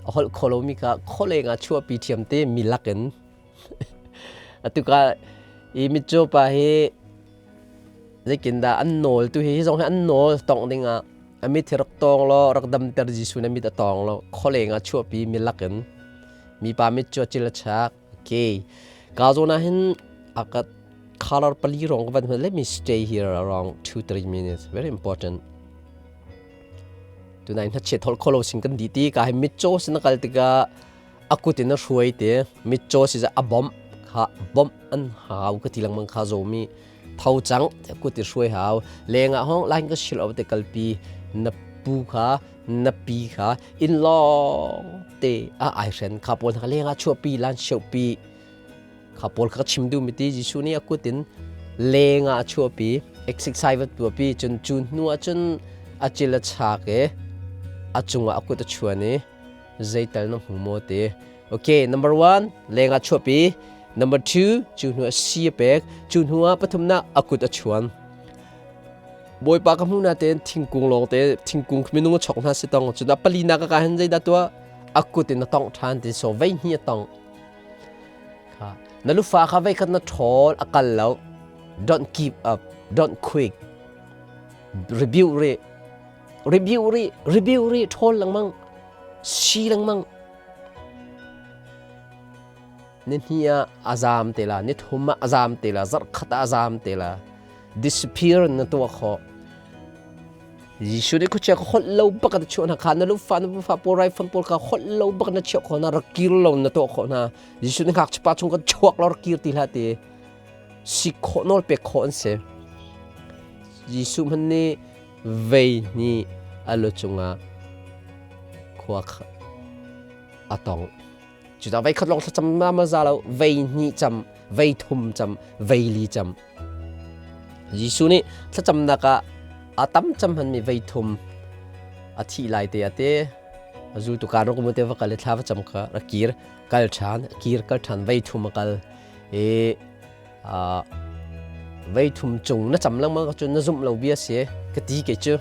a holh kho lomi kha khualeng ah chuahpi ṭhiam te mi lakin atuka i mitcaw pa hi zeikin dah an nawl tu hi hi zong hi an nawl tongh ding ah a mit hi rak tawng law rak damter Jesuh na mit a tawng lo khualeng ah chuahpi mi lakin mipa mit cu a cil a chak. Okay, ka zawn ah hin a ka color pali rong ka van hman. Let me stay here around 2-3 minutes, very important. Tunai hnachet hol kholo sing kan di ti ka hi mitcaw sin kal tikah a kut in a hruai te mitcaw si a bomh kha bomh an hau ka ti lengmang kha zomi tho cang kut i hruai hau lengah hong lain ka sil te kalpi na pu kha na pi kha in lawng te a ai hren kha pawl kha lengah chuahpi lan siopi kha pawl kha chim du mi ti Jesuh nih a kut in lengah a chuahpi exercise va tuahpi cun cu hnu ah cun a cil a chak i a cungah a kut a chuan i zeital na hmu maw ti. Okay, number one, lengah chuahpi. Number two, cu hnu ah si a pek. Cu hnu ah pathumnak a kut a chuan. Bawipa ka hmu na tein thingkung lawng te thingkung minung a chok hna si tong cun a palinak ka hin zeidah tuah a kut in a tongh ṭhan ti so vei hnih a tong kha na lufa kha vei khat na ṭhawl a kal lo. Don't give up, don't quit, review re review ri review ri ṭhawl lengmang si lengmang ni hnih ah a zaam te la, ni thum ah a zaam te la, zarh khat ah a zaam te la, disappear na tuah khawh. Jesuh nih khuachia ka holh lo bak na chuah hna kha na lufa na fa pawl raifan pawl kha holh lo bak na chiah khawh hna rak kir lo na tuah khawh hna. Jesuh nih ngakchipa chung kan chuak lo rak kir ti hlah ti si khawh nawl pek khawh an si. Jesuh hmanh nih vei hnih a lu cungah khua a tong. Cucaah vei khat lawng thlacam ma ma za lo, vei hnih cam, vei thum cam, vei li cam. Jesuh nih thlacamnak ah a tam cam hmanmi vei thum a thih lai te a te a zultu kaan rak um te va kal i thla va cam kha ra kir kal ṭhan kir kal ṭhan vei thum a kal i vei thum cung na cam lengmang cun na zumh lo bia si ka ti ke cu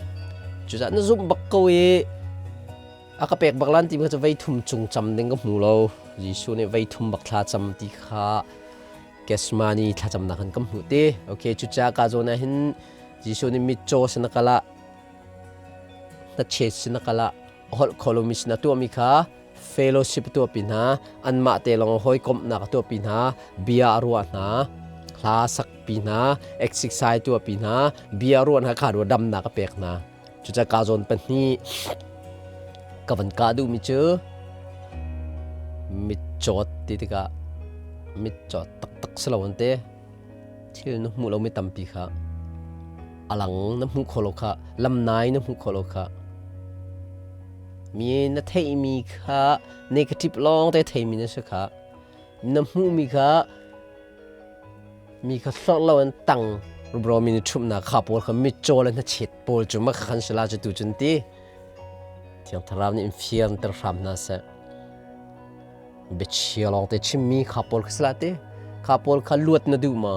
cucaah na zumh bak ko i a ka pek bak lan ti cu vei thum cung cam ding ka hmu lo. Jesuh nih vei thum bak thla cam ti kha Gethsemane thlacamnak han kan hmuh ti. Okay, cucaah ka zawn ah hin Jesuh nih mitcaw sin a kal ah hnachet sin a kal ah holh kho lomi sin a tuahmi kha fellowship a tuahpi hna, anmah te lawng hawikomhnak a tuahpi hna, bia a ruah hna, hla sakpi hna, exercise tuahpi hna, bia ruah hna kha ruah damnak a pek hna. Cucaah ka zawn pahnih ka van kah duhmi cu mitcawt ti tikah mitcawt taktak si lo an ti. Thil na hmuh lomi tampi kha a lang na hmuh kho lo kha lamnai na hmuh kho lo kha mi na theihmi kha negative lawng te theimi na si kha na hmuhmi kha Mi kha hlorh lo an tang rubro mi nih ṭhumhnak kha pawl kha mitcaw le hnachet pawl cu ma khan sila cu tu cun ti Thiang Thlarau nih in fianter hram hna seh. Biachia lawng te chimmi kha pawl kha sila ti kha pawl kha luat na duh ma?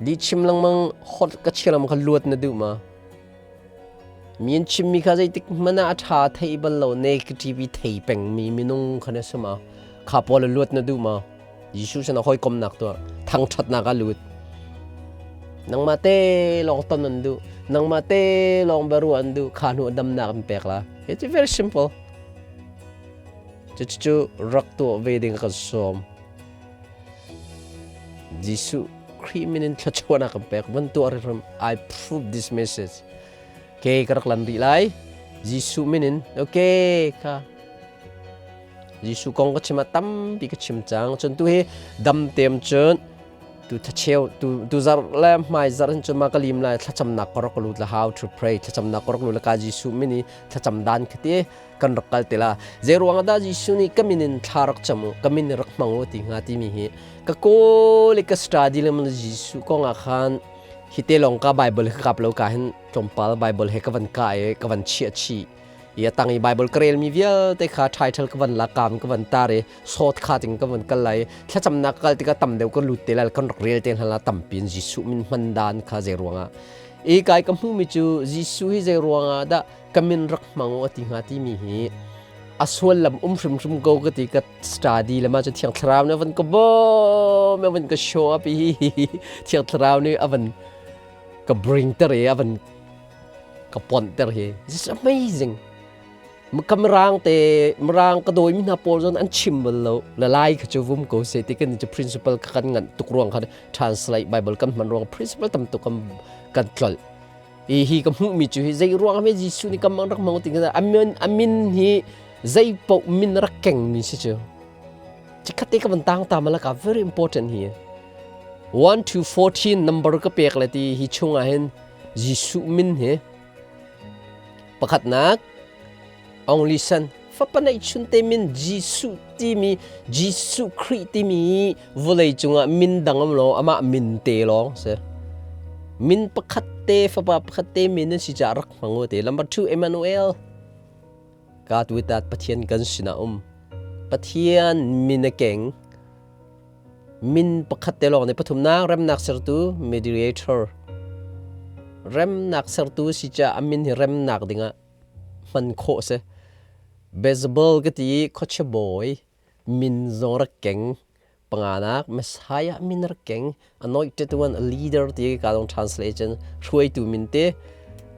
Lih chim lengmang hot ka chia lengmang kha luat na duh ma? Mi an chimmi kha zeitik hmanh ah a ṭha thei bal lo negative i thei pengmi minung kha na si ma? Kha pawl a luat na duh ma? Jesuh sinah hawikomnak tuah, thangṭhatnak ah lut. Nangmah te lawng ton an duh, nangmah te lawng biaruah an duh, kha hnu damnak an pek la. It's very simple. Cucu rak tuah ve ding kan sawm. Jesuh Khrih min in thluachuahnak kan pek. Van tuah hrimhrim. I prove this message. Ke ka rak lan rih lai. Jesuh min in. Okay ka. Jesuh kong ka chim ah tampi ka chim cang. Cun tu hi dam tem cun tu thacheu tu tu zar le hmai zar hin cun ma ka lim lai thlacamnak ka rak lut la how to pray thlacamnak ka rak lut la ka Jesuh min i thlacam dan khati kan rak kal te la zei ruang dah Jesuh nih ka min in thla rak cam u ka min rak hmang u ti hnga timi hi ka kawl i ka study le Jesuh kong ah khan hi te lawng ka Bible ka kap lo ka hin tlawmpal Bible he ka van ka i ka van chiah chih i a tang i Bible ka relmi vialte kha title ka van la kam ka van tar i sawt kha ting ka van kal lai thlacamnak kal tikah tam deuh ka lut te lai kan rak rel te hna la tampin Jesuh min hman dan kha zei ruangah i kai ka hmumi cu Jesuh hi zei ruangah dah ka min rak hmang u a ti hnga timi hi a suallam um hrimhrim ko ka ti ka study le ma cu Thiang Thlarau nih a van ka bawm a van ka show up i Thiang Thlarau nih a van ka bring ter i a van ka ponh ter hi. This is amazing. Ka mirang te mirang ka dawi mi hna pawl zon an chim bal lo la lai kha cu vum ko se ti kan cu principle kha kan ngan tuk ruang khan translate Bible kan hman ruang principle tam tuk kan kan tlol i hi ka hmuhmi cu hi zei ruang ah Jesuh nih kam rak hmang ti amin amin hi zei paoh min rak kengmi si cu chikhat te ka van tang ta malaka very important hi 1 to 14 number ka pek le ti hi chung ah hin Jesuh min hi pakhatnak only son fapa neihchun te min Jesuh timi Jesuh Khrih timi vawlei cungah min dang um lo amah min te lawng si min pakhat te fapa pakhat te min an si caah rak hmang u te number 2 Emmanuel God with that Pathian kan sinah um Pathian min a keng min pakhat te lawng nih pathumnak remnak sertu mediator remnak sertu si caah a min hi remnak dingah hman khawh si. Beelzebul ka ti i khuachia bawi min zong rak keng. Panganak Messiah min rak keng. Anointed one, a leader ti ka dong translation hruaitu min te.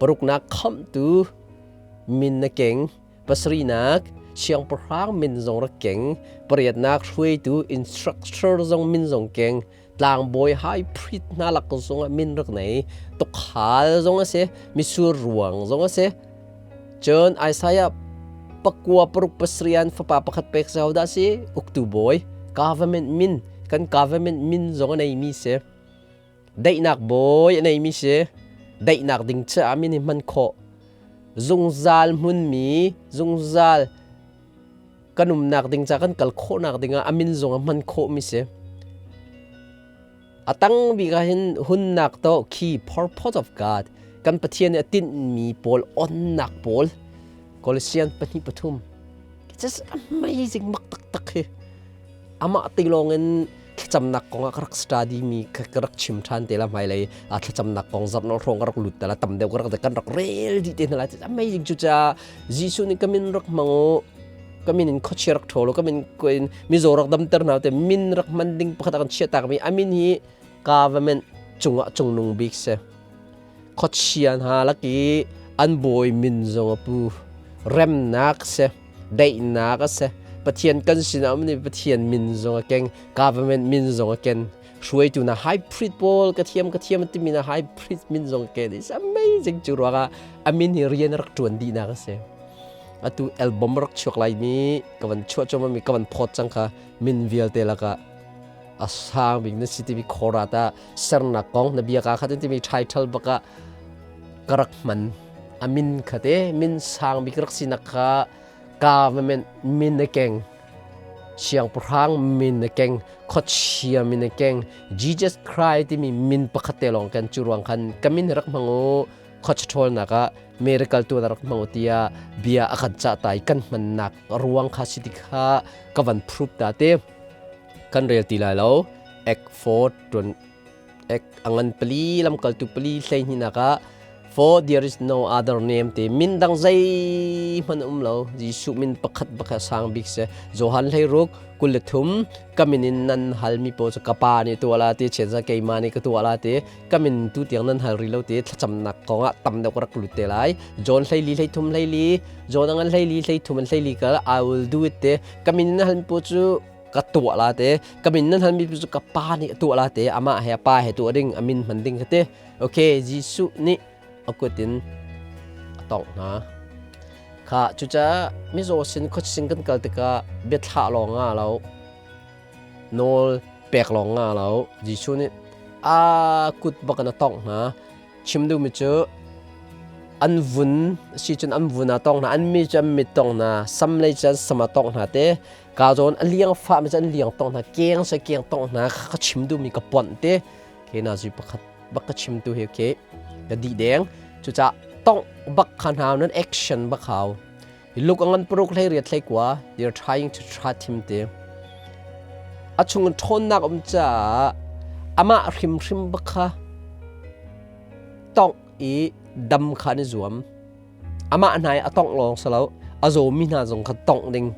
Paruknak khamhtu min na keng. Pasarihnak siangpahrang min zong rak keng. Pariatnak hruaitu instructor zong min zong keng. Tlangbawi high priest hna lak zong ah min rak nei. Tukhal zong a si, misur ruang zong a si. Cun Isaiah pakua paruk pasarian fapa pakhat pek zau dah si uktu bawi government min kan government min zong a neimi si. Daihnak bawi a neimi si. Daihnak ding caah min hi hman khawh. Zungzal hmunmi zungzal kan umnak ding ca kan kal khawhnak dingah a min zong a hman khawhmi si. A tang bik ah hin hunnak to key purpose of God kan Pathian nih a tinhmi pawl onnak pawl Colossians pahnih pathum. It's just amazing mak taktak hi. Amah te lawng in thlacamnak kong ah ka rak study mi ka rak chim ṭhan te la hmailei a thlacamnak kong zarh no hrawng ka rak lut te la tam deuh ka rak kan rak rel dih te hna lai. Amazing cu ca Jesuh nih ka min rak hmang u ka min in khuachia rak ṭhawl u ka min in mizaw rak damter hna te min rak hman ding pakhat a kan chiah tak mi a min hi government cungah cungnung bik si khuachia hna laki an bawi min zong a pu remnak si daihnak a si Pathian kan sinah um nih Pathian min zong a keng government min zong a ken hruaitu na high priest pawl ka thiam ka thiam timi na high priest min zong ken is amazing cu ruangah a min hi rian rak ṭuan dihnak a si atu album rak chuak lai mi ka van chuah cuahmah mi ka van phawt cang kha min vialte lakah a sang bik na si timi khorat ah sernak kong na bia ka khat timi title baka ka rak hman a min kha te min sang bik rak sinak kha government min a keng siangpahrang min a keng khuachia min a keng Jesus Christ timi min pakhat te lawng kan cu ruang khan ka min rak hmang u khuacha ṭhawlnak ah miracle tu rak hmang u tiah bia a kan cah tai kan hmannak ruang kha si ti kha ka van proof ta te kan rel ti lai lo Act 4 tun Ek a ngan pali lamkaltu pali hleihnih ah for there is no other name ti min dang zeihmanh um lo Jesuh min pakhat pakhat sang bik si Johan hleiruk 23 ka min in nan halmi paoh cu ka pa nih tuah la ti chianza keimah nih ka tuah la ti ka min tu tiang nan hal rih lo ti thlacamnak kongah tam deuh ka rak lut te lai. John 12 33 12 John angan 12 33 an 12 kal I will do it te ka min in nan halmi paoh cu ka tuah la te ka min nan halmi cu ka pa nih a tuah la te amah he a pa he tuah ding a min hman ding kha te. Okay, Jesuh nih a kut in a tongh hna. Kha cucaah mizaw sin khuasin kan kal tikah biathlah lawng nga lo, nawl pek lawng nga lo. Jesuh nih a kut bak in a tongh hna. Chim duhmi cu an vun si cun an vun a tong hna, an mi cu an mit tong hna, sam lei cu an sam a tongh hna te. Ka zawn a liang fah mi cu an liang tong hna, keng se keng tong hna. Ka chim duhmi ka ponh te. Ke na zui pakhat bak ka chim tu hi okay ka di deng. Cucaah tongh bak kha hna nan action bak hau. Luk angan paruk hlei riat hlei kua they are trying to trap him te. A chung in ṭhawnnak um caah amah hrimhrim bak kha tongh i dam kha an i zuam. Amah hna i a tongh lawng si lo, a zawmi hna zong kha tongh ding.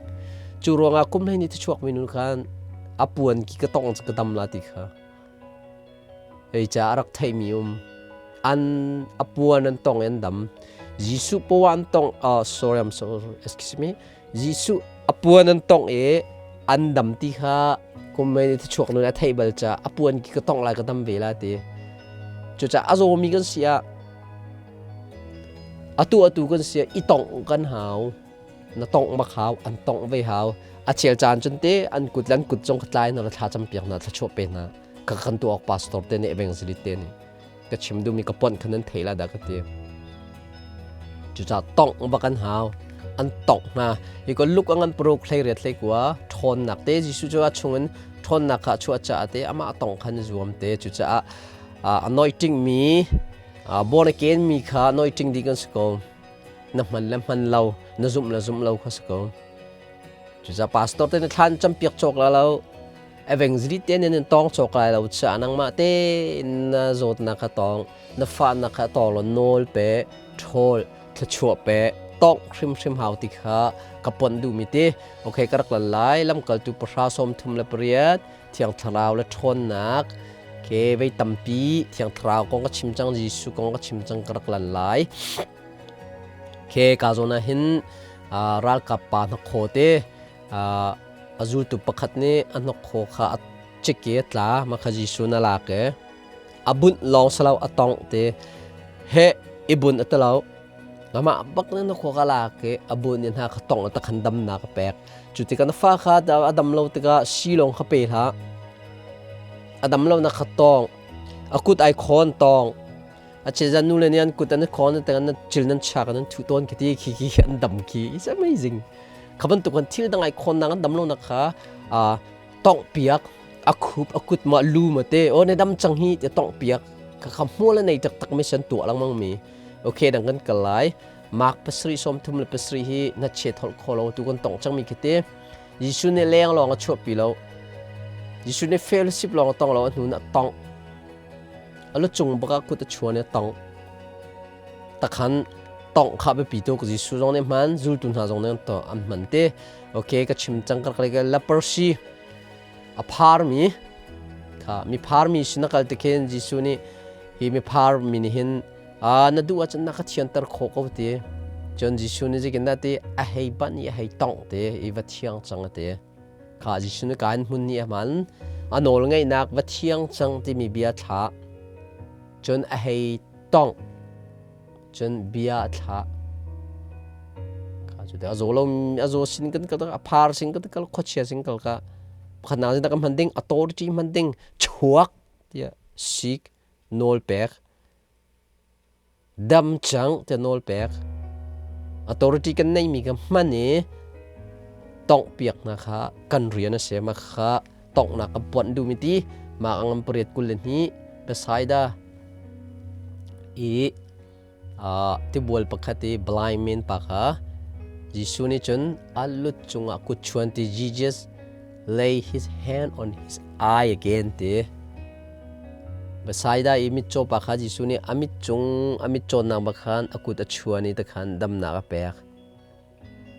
Cu ruangah kum hlei ni chuak mi nu khan a puan ki ka tongh cu ka dam la ti kha. Hei ca a rak theihmi um. An a puan an tong i an dam. Jesuh pawa an tong, oh, sorry, I'm sorry, excuse me. Jesuh a puan an tongh i an dam ti kha kum mei nih chuak nun a theih bal ca a puan ki ka tongh lai ka dam ve la ti. Cucaah a zawmi kan si ah atu atu kan si ah i tongh kan hau. Na tongh bak hau, an tongh ve hau. A chel caan cun te an kut le an kut zong ka tlai na thla cam piak na thla pe hna. Ka kan tu awk pastor te nih evangelist te nih ka chim duhmi ka ponh khan nan thei la dah ka ti. Cucaah tongh bak an hau. An tongh hna. Hi ko luk angan paruk hlei riat hlei kua ṭhawnnak te Jesuh cu a chungin ṭhawnnak kha a chuah caah te amah tongh khan zuam te. Cucaah anointing mi born again mi kha anointing dih kan si ko. Na hman le hman lo, na zumh le zumh lo kha si ko. Cucaah pastor te na thlan campiak cawk la lo. Evangelist te nih nan tawng cawk lai lo caah nangmah tein na zawtnak kha tawng, na fahnak kha tawng law nawl pe, ṭhawl, thluachuah pe, tawngh hrimhrim hau ti kha ka ponh duhmi ti. Okay, ka rak lal lai. Lamkaltu 38 Thiang Thlarau le ṭhawnnak ke vei tampi Thiang Thlarau kong ka chim cang, Jesuh kong ka chim cang ka rak lal lai. Ke ka zawn ah hin ralkap pa hnakhaw te A zultu pakhat nih a hnokhaw kha a cik i a tla, mah kha Jesuh na lak i a bunh lawng si lo a tongh ti. Heh i bunh a ti lo. Amah bak nih hnokhaw kha lak i a bunh i hna kha tongh a takhan damnak a pek. Cu tikah na fa kha a dam lo tikah si lawng kha pe hlah. A dam lonak kha tawng. A kut ai khawn tawng. A chezan nu le nih an kut an khawn an cil nan chak an thuh tawn khi ti khi khi an dam khi. It's amazing. Kha bantuk kan thil dang ai khawnnak an dam lonak kha tongh piak a khup a kut ma lu ma te o ne dam cang hi te tongh piak kha kha hmual a nei taktak mi san tuah lengmang mi. Okay, dang kan kal lai. Mark 7:37 hi na che tholh kho lo tu kan tong cang mi khi te. Jesuh nih leng lawng a chuahpi lo. Jesuh nih fellowship lawng a tong lo, a hnu na tongh a lu cung bak ah kut a chuan i a tongh takhan tongh kha biapi tuk. Jesuh zong nih hman, zultu hna zong nih an hman te. Okay, ka chim cang ka rak leprosy a pharmi kha mi pharmi sin a kal tikhin Jesuh nih hi mi pharmi nih hin na duh ahcun na ka thianter khawh ko ti. Cun Jesuh nih zeitin dah ti a hei banh i a hei tongh te i va thiang cang a ti. Kha Jesuh nih kaan hmun nih a hman a nawl ngeihnak va thiang cang timi bia thlah cun a hei tongh cun bia a thlah. Kha cu a zaw lo a zaw sin kan kal a phar sin kan kal khuachia sin kal ka pakhat nak ka hman ding authority hman ding chuak tiah sik nawl pek dam cang tiah nawl pek. Authority kan neimi ka hman i tongh piak hna kha kan rian a si. Mah kha tonghnak ka puanh duhmi ti mah angam 82 Bethsaida i tibual pakhat i blind man pa kha Jesuh nih cun a lut cungah kut chuan ti. Jesus lay his hand on his eye again ti. Bethsaida i mitcaw pa kha Jesuh nih a mit cung a mit cawnnak bak khan a kut a chuan i takhan damnak a pek.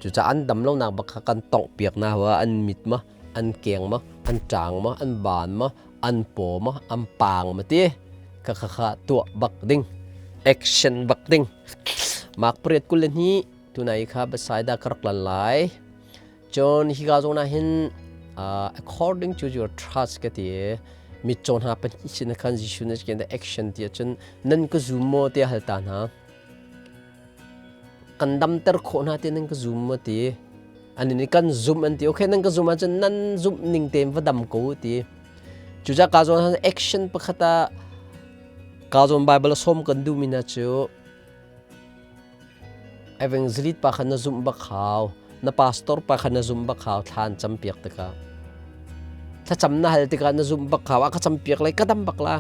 Cucaah an dam lonak bak kha kan tongh piak hna hua an mit ma An keng maw, an ṭang maw, an baan maw, an paw maw, an paang maw ti kha kha kha tuah bak ding. Action bak ding. Mark 8:22 tunai kha Bethsaida ka rak lan lai. Cun hika zawn ah hin according to your trust ka ti i mitcaw hna pahnih sin khan Jesuh nih a action ti ahcun nan ka zum maw tiah hal ta hna. Kan damter khawh hna ti nan ka zum maw ti. An nih kan zum an ti. Okay nan ka zum ahcun nan zumh ning tein va dam ko ti. Cucaah ka zawn ah action pakhat ah ka zawn Bible sawm kan duhmi hna cu Evangelist pa kha na zumh bak hau. Na pastor pa kha na zumh bak hau thla an campiak tikah. Thlacam na hal tikah na zumh bak hau. A ka campiak lai ka dam bak la.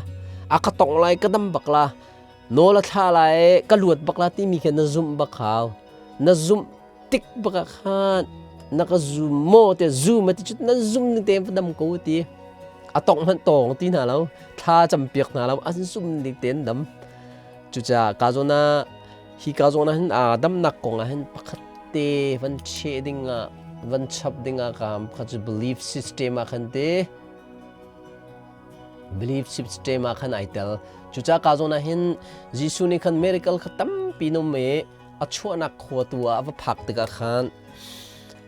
A ka tongh lai ka dam bak la. Nawl a thla lai ka luat bak la timi kha na zumh bak hau. Na zumh tik bak ah khan na ka zum maw te zum ati cut na zum ning te va dam ko ti. A tongh hmanh tawng ti hna lo. Thla campiak hna lo. An zum ning te an dam. Cucaah ka zawn ah hi ka zawn ah hin damnak kong ah hin pakhat te van cheh ding ah van chap ding ah ka pakhat cu belief system ah khan te belief system ah khan ai tel. Cucaah ka zawn ah hin Jesuh nih khan miracle kha tampi num i a chuahnak khua tu ah a va phak tikah khan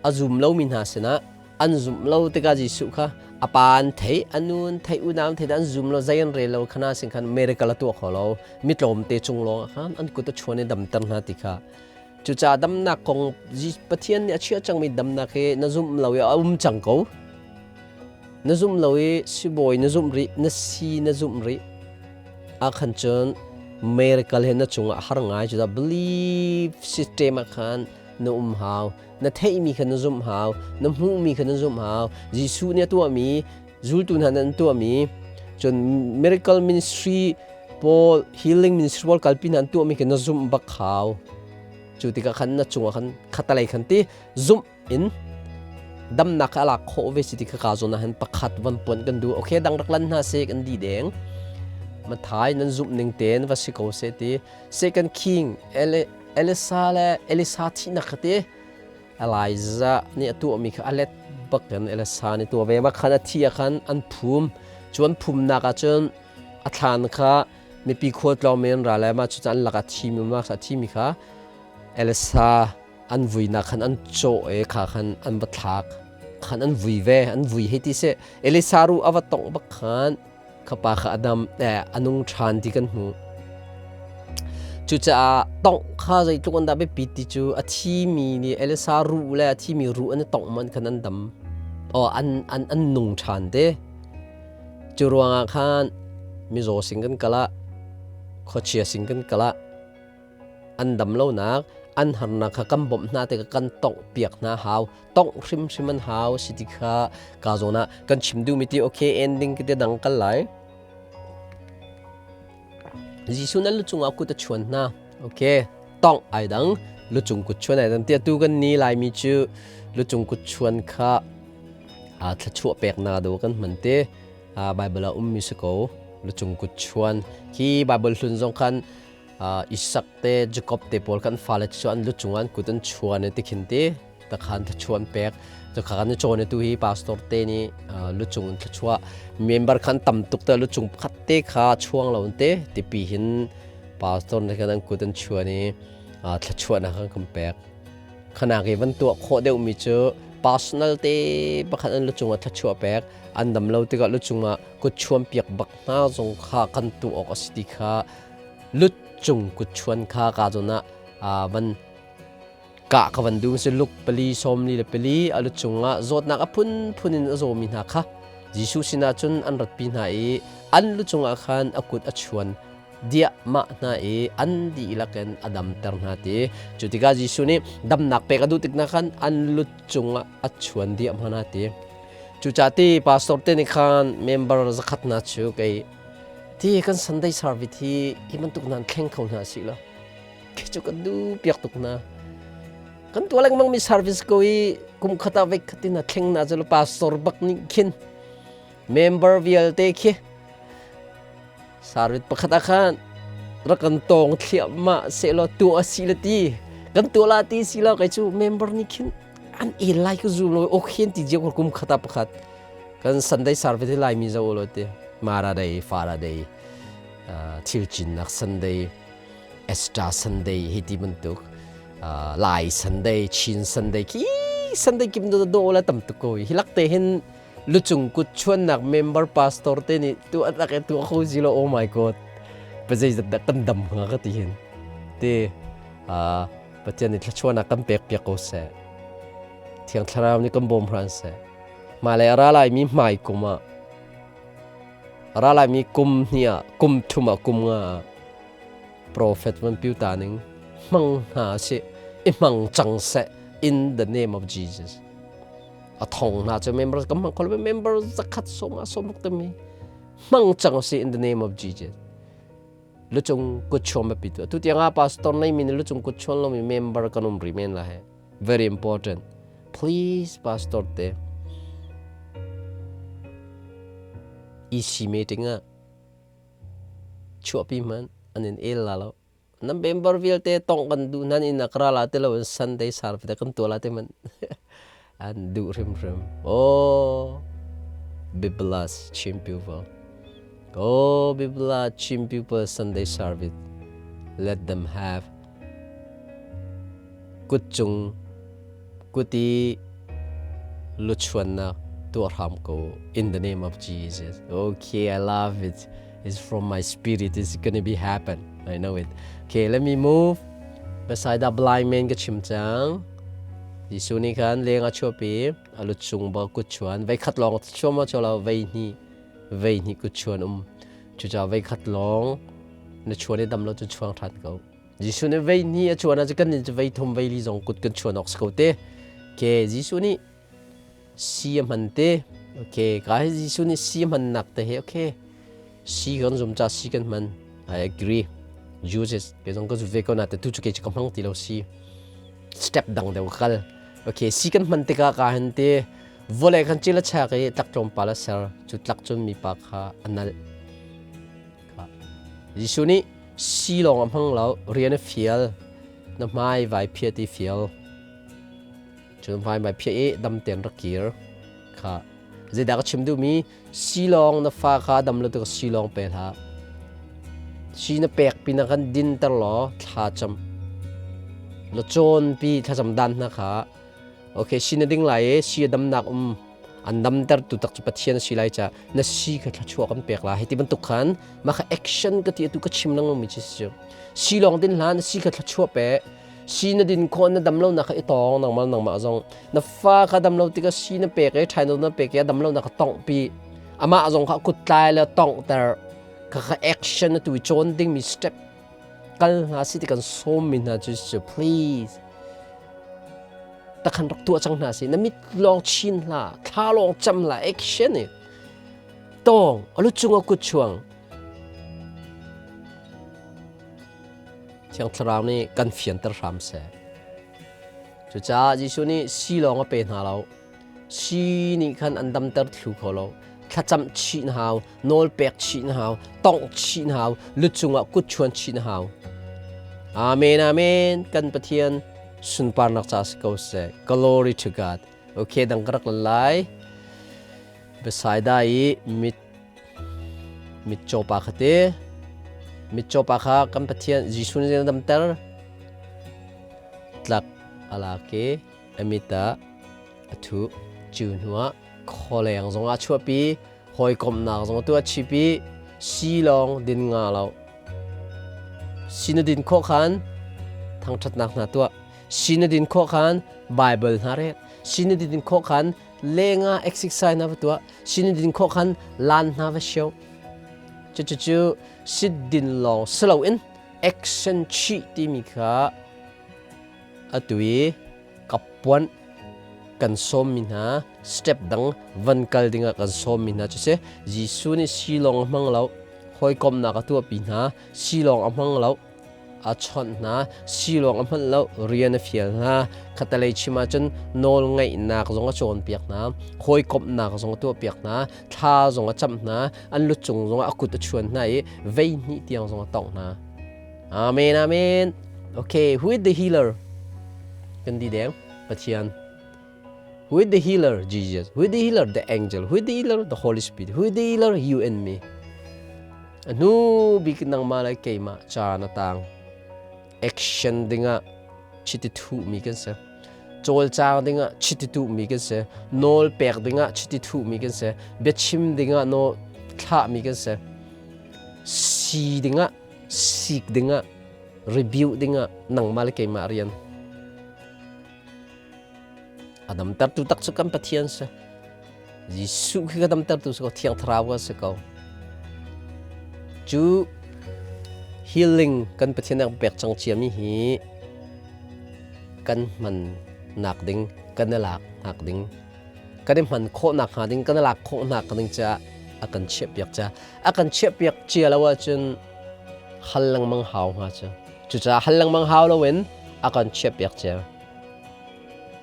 a zum lomi hna sinah an zumh lo tikah Jesuh kha a pa an theih a nu an theih unau an theih an zum lo zei an rel lo khana sin khan miracle a tuah kho lo mi tlawmte cung lawng ah khan an kut a chuan i damter hna ti kha cucaah damnak kong Pathian nih a chiah cangmi damnak hi na zumh lo i a um cang ko na zumh lo i sibawi na zumh rih na si na zumh rih ah khan cun miracle he na cungah har ngai cucaah belief system ah khan na um hau na theihmi kha na zumh hau na hmuhmi kha na zumh hau Jesuh nih a tuahmi zultu hna nih an tuahmi cun miracle ministry pawl healing ministry pawl kalpi hna an tuahmi kha na zumh bak hau cu tikah khan na cungah khan khatalei khan ti zumh in damnak kha a lak khawh ve si ti kha ka zawn ah hin pakhat van puan kan duh okay dang rak lan hna se kan di deng mathai nan zumh ning tein va si ko se ti Second King Elisa le Elisa thihnak kha ti Elijah nih a tuahmi kha a let bak in Elisa nih tuah ve ma khan a thi ah khan an phum cu an phumnak ah cun a thlan kha mipi khualtlawng men ra le ma cu an lakah thimi ma kha thimi kha Elisa an vuinak khan an cawh e kha khan an va thlak khan an vui ve an vui hei ti seh Elisa ru a va tongh bak khan khapa kha a dam a nung ṭhan ti kan hmuh. Cucaah tongh kha zeitluk an dah biapit ti cu a thimi nih Elisa ruh le a thimi ruh an i tongh man khan an dam. Oh, an, an, an nung ṭhan te. Cu ruangah khan mizaw sing kan kal ah, khuachia sing kan kal ah, an dam lonak an harnak kha kan bawmh hna tikah kan tongh piak hna hau tongh hrimhrim an hau si ti kha ka zawn ah kan chim duhmi ti okay ending ki te dang kal lai Jesuh nan lucung ah kut a chuan hna okay tongh ai dang lucung kut chuan ai dang tiah tu kan ni laimi cu lucung kut chuan kha a thluachuah peknak do kan hman te Bible ah ummi si ko lucung kut chuan hi Bible hlun zong khan Isak te Jakob te pawl kan fale cu an lu cungah an kut an chuan i tikhin ti takhan thluachuah an pek cukha kan cawn tu hi pastor te nih lu cung in thluachuah member khan tam tuk te lu cung pakhat te kha chuang lo te tipi hin pastor nih khan an kut an chuan i thluachuahnak khan kan pek khanak i van tuah khawh deuhmi cu personal te pakhat an lu cungah thluachuah pek an dam lo tikah lu cungah kut chuan piak bak hna zong kha kan tuah awk a si ti kha Lutcung kutchuan kha ka zawn ah van kah ka van duh si luk pali sawmli le pali a lucung ah zawtnak a phunphun in a zawmi hna kha Jesuh sinah cun an ratpi hna i an lucung ah khan a kut a chuan diahmah hna i an dihlak in a damter hna ti cu tikah Jesuh nih damnak pek a duh tik hna khan an lucung ah a chuan diahmah hna ti cucaah ti pastor te nih khan member zakhat hna cu kei Ti kan Sunday service hi hi bantuk nan thleng kho hna si lo. Khi cu kan du piak tuk hna. Kan tuah lengmang mi service ko i kum khat ah vek khatin a thleng na cu pastor bak nih khin member vialte khi service pakhat ah khan rak kan tawng thliahmah sehlaw tuah si le ti kan tuah la ti si lo kai cu member nih khin An el lai ka zum lo. Okay ti cio kum khata pakhat. Kan Sunday service hi Laimi zo lo te. Mara Day, Fara Day, thil cinnak Sunday, Easter Sunday hi ti bantuk Lai Sunday, Chin Sunday khi Sunday kim do do la tam tuk ko hi lak te hin lucung kut chuannak member pastor te nih tu atak e tu kho zilo oh my god pazei zat dah kan dam hnga ka ti hin te Pathian nih thluachuahnak kan pek piak ko seh Thiang Thlarau nih kan bawm hran seh hmailei a ra laimi hmai kum ah a ra laimi kum hnih ah kum thum ah kum nga ah Prophet van piu ta ning hmang hna sih i hmang cang seh in the name of Jesus a thong hna cu member kan hmang kho lo member zakhat som a som te mi hmang cang si in the name of Jesus lucung kut chuam a pi tu tu tiang ah pastor nei mi lucung kut chuan lo mi member kan um ri men la he very important please pastor te EC meeting ah chuahpi hmanh an in el la lo na member vialte tong kan duh nan in akra la te lo in Sunday service te kan tuah la te man an duh hrimhrim oh be blessed Chin people oh be blessed Chin people Sunday service let them have kutcung kuti luchuannak tuah hram ko in the name of Jesus okay I love it It's from my spirit. It's gonna be happen. I know it. Okay, let me move. Beside the blind man ka chim cang. Jesuh nih khan leng a chuahpi, a lut chung ba kut chuan, vei khat lawng chuam ma chuah lo, vei hnih, vei hnih kut chuan um. Cucaah vei khat lawng na chuan i dam lo cu chuang ṭhan ko. Jesuh nih vei hnih a chuan ahcun kan nih cu vei thum vei li zong kut kan chuan awk si ko te. Okay, Jesuh nih Si a hman te. Okay, ka hi Jesuh nih si a hmannak te hi okay. Si kan zum ca si kan hman. I agree. Jesus ke zong ka zu ve ko na te tu chu ke chu ka hmang ti lo si. Step dang deuh kal. Okay, si kan hman tikah ka han te vawlei kan cil a chak i tlak tlawmpal a ser. Cu tlak cun mipa kha a nalh. Jesuh nih si lawng a hmang lo, rian a fial. Na hmai vai phiat i fial. Cun hmaimai phiah i dam tein rak kir kha zeidah ka chim duhmi silawng na fa kha dam lo tik silawng pe hlah si na pek pinah khan dinter law thla cam na cawnpi thlacam dan hna kha okay si na ding lai i si a damnak um an damter tu tak cu Pathian a si lai ca na si kha thluachuah kan pek la hei ti bantuk khan mah kha action ka ti atu ka chim lengmang mi cu si si lawng din hlah na si kha thluachuah pe Si na din khawh na dam lonak kha i tawng nangmah nangmah zong na fa kha dam lo tikah si na pek i ṭhaino na pek i a dam lonak kha tongh pi amah zong kha kut tlai le tongh ter kha kha action atu i cawn dingmi step kal hna si ti kan sawm mi hna cu cu please takhan rak tuah cang hna si na mit lawng chin hlah thla lawng cam hlah action i tawng alu cung a kut chuang Thiang Thlarau nih kan fianter hram seh. Cucaah Jesuh nih si lawng a pe hna lo. Si nih khan an damter thlu kho lo. Thlacamh chih na hau, nawl pek chih na hau, tongh chih na hau, lu cungah kut chuan chih na hau. Amen, amen. Kan Pathian sunparnak ca si ko seh. Glory to God. Okay, dang ka rak lai. Bethsaida i mit Mitcaw pa kha te mitcaw pa kha kan Pathian Jesuh nih a damter tlak a lak i a mit ah a thuh cu hnuah khualeng zongah a chuahpi hawikomhnak zong tu a chip i si lawng din nga lo si na din khawh khan thangṭhatnak hna tuah si na din khawh khan Bible hna rel si na din khawh khan lengah exercise na va tuah sin din khawh khan lan hna va sio cu cu cu sit din lawng si loin action chih timi kha atu i kapuan kan sawm mi hna step dang van kal dingah kan sawm mi hna cu si Jesuh nih si lawng a hmang lo hawikomhnak a tuahpi hna si lawng a hmang lo a chawnh hna silawng a hmanh lo rian a fial hna khatalei chim ahcun nawl ngaihnak zong a cawnpiak hna hawikomhnak zong a tuahpiak hna thla zong a camh hna an lucung zong a kut a chuan hna i vei hnih tiang zong a tongh hna amen amen okay who is the healer kan di deng pathian. Who is the healer? Jesus. Who is the healer? The angel. Who is the healer? The Holy Spirit. Who is the healer? You and me. Anu bik nangmah le keimah caan a tang. Action dingah chiti thuhmi kan si. Cawlcang dingah chiti tuhmi kan si. Nawl pek dingah chiti thuhmi kan si. Biachim dingah nawl thlahmi kan si. Si dingah, sik dingah, rebuke dingah nangmah le keimah rian. A damtertu tak cu kan Pathian si. Jesuh khi ka damtertu si ko, Thiang Thlarau ka si ko. Cu healing kan Pathian nih pek cang ciami hi kan hman nak ding, kan i lak nak ding, kan i hman khawh nak hnga ding, kan i lak khawh nak ding caah a kan chiahpiak ca. A kan chiahpiak cia lo ahcun hal lengmang hau hnga cu. Cucaah hal lengmang hau loin a kan chiahpiak cia.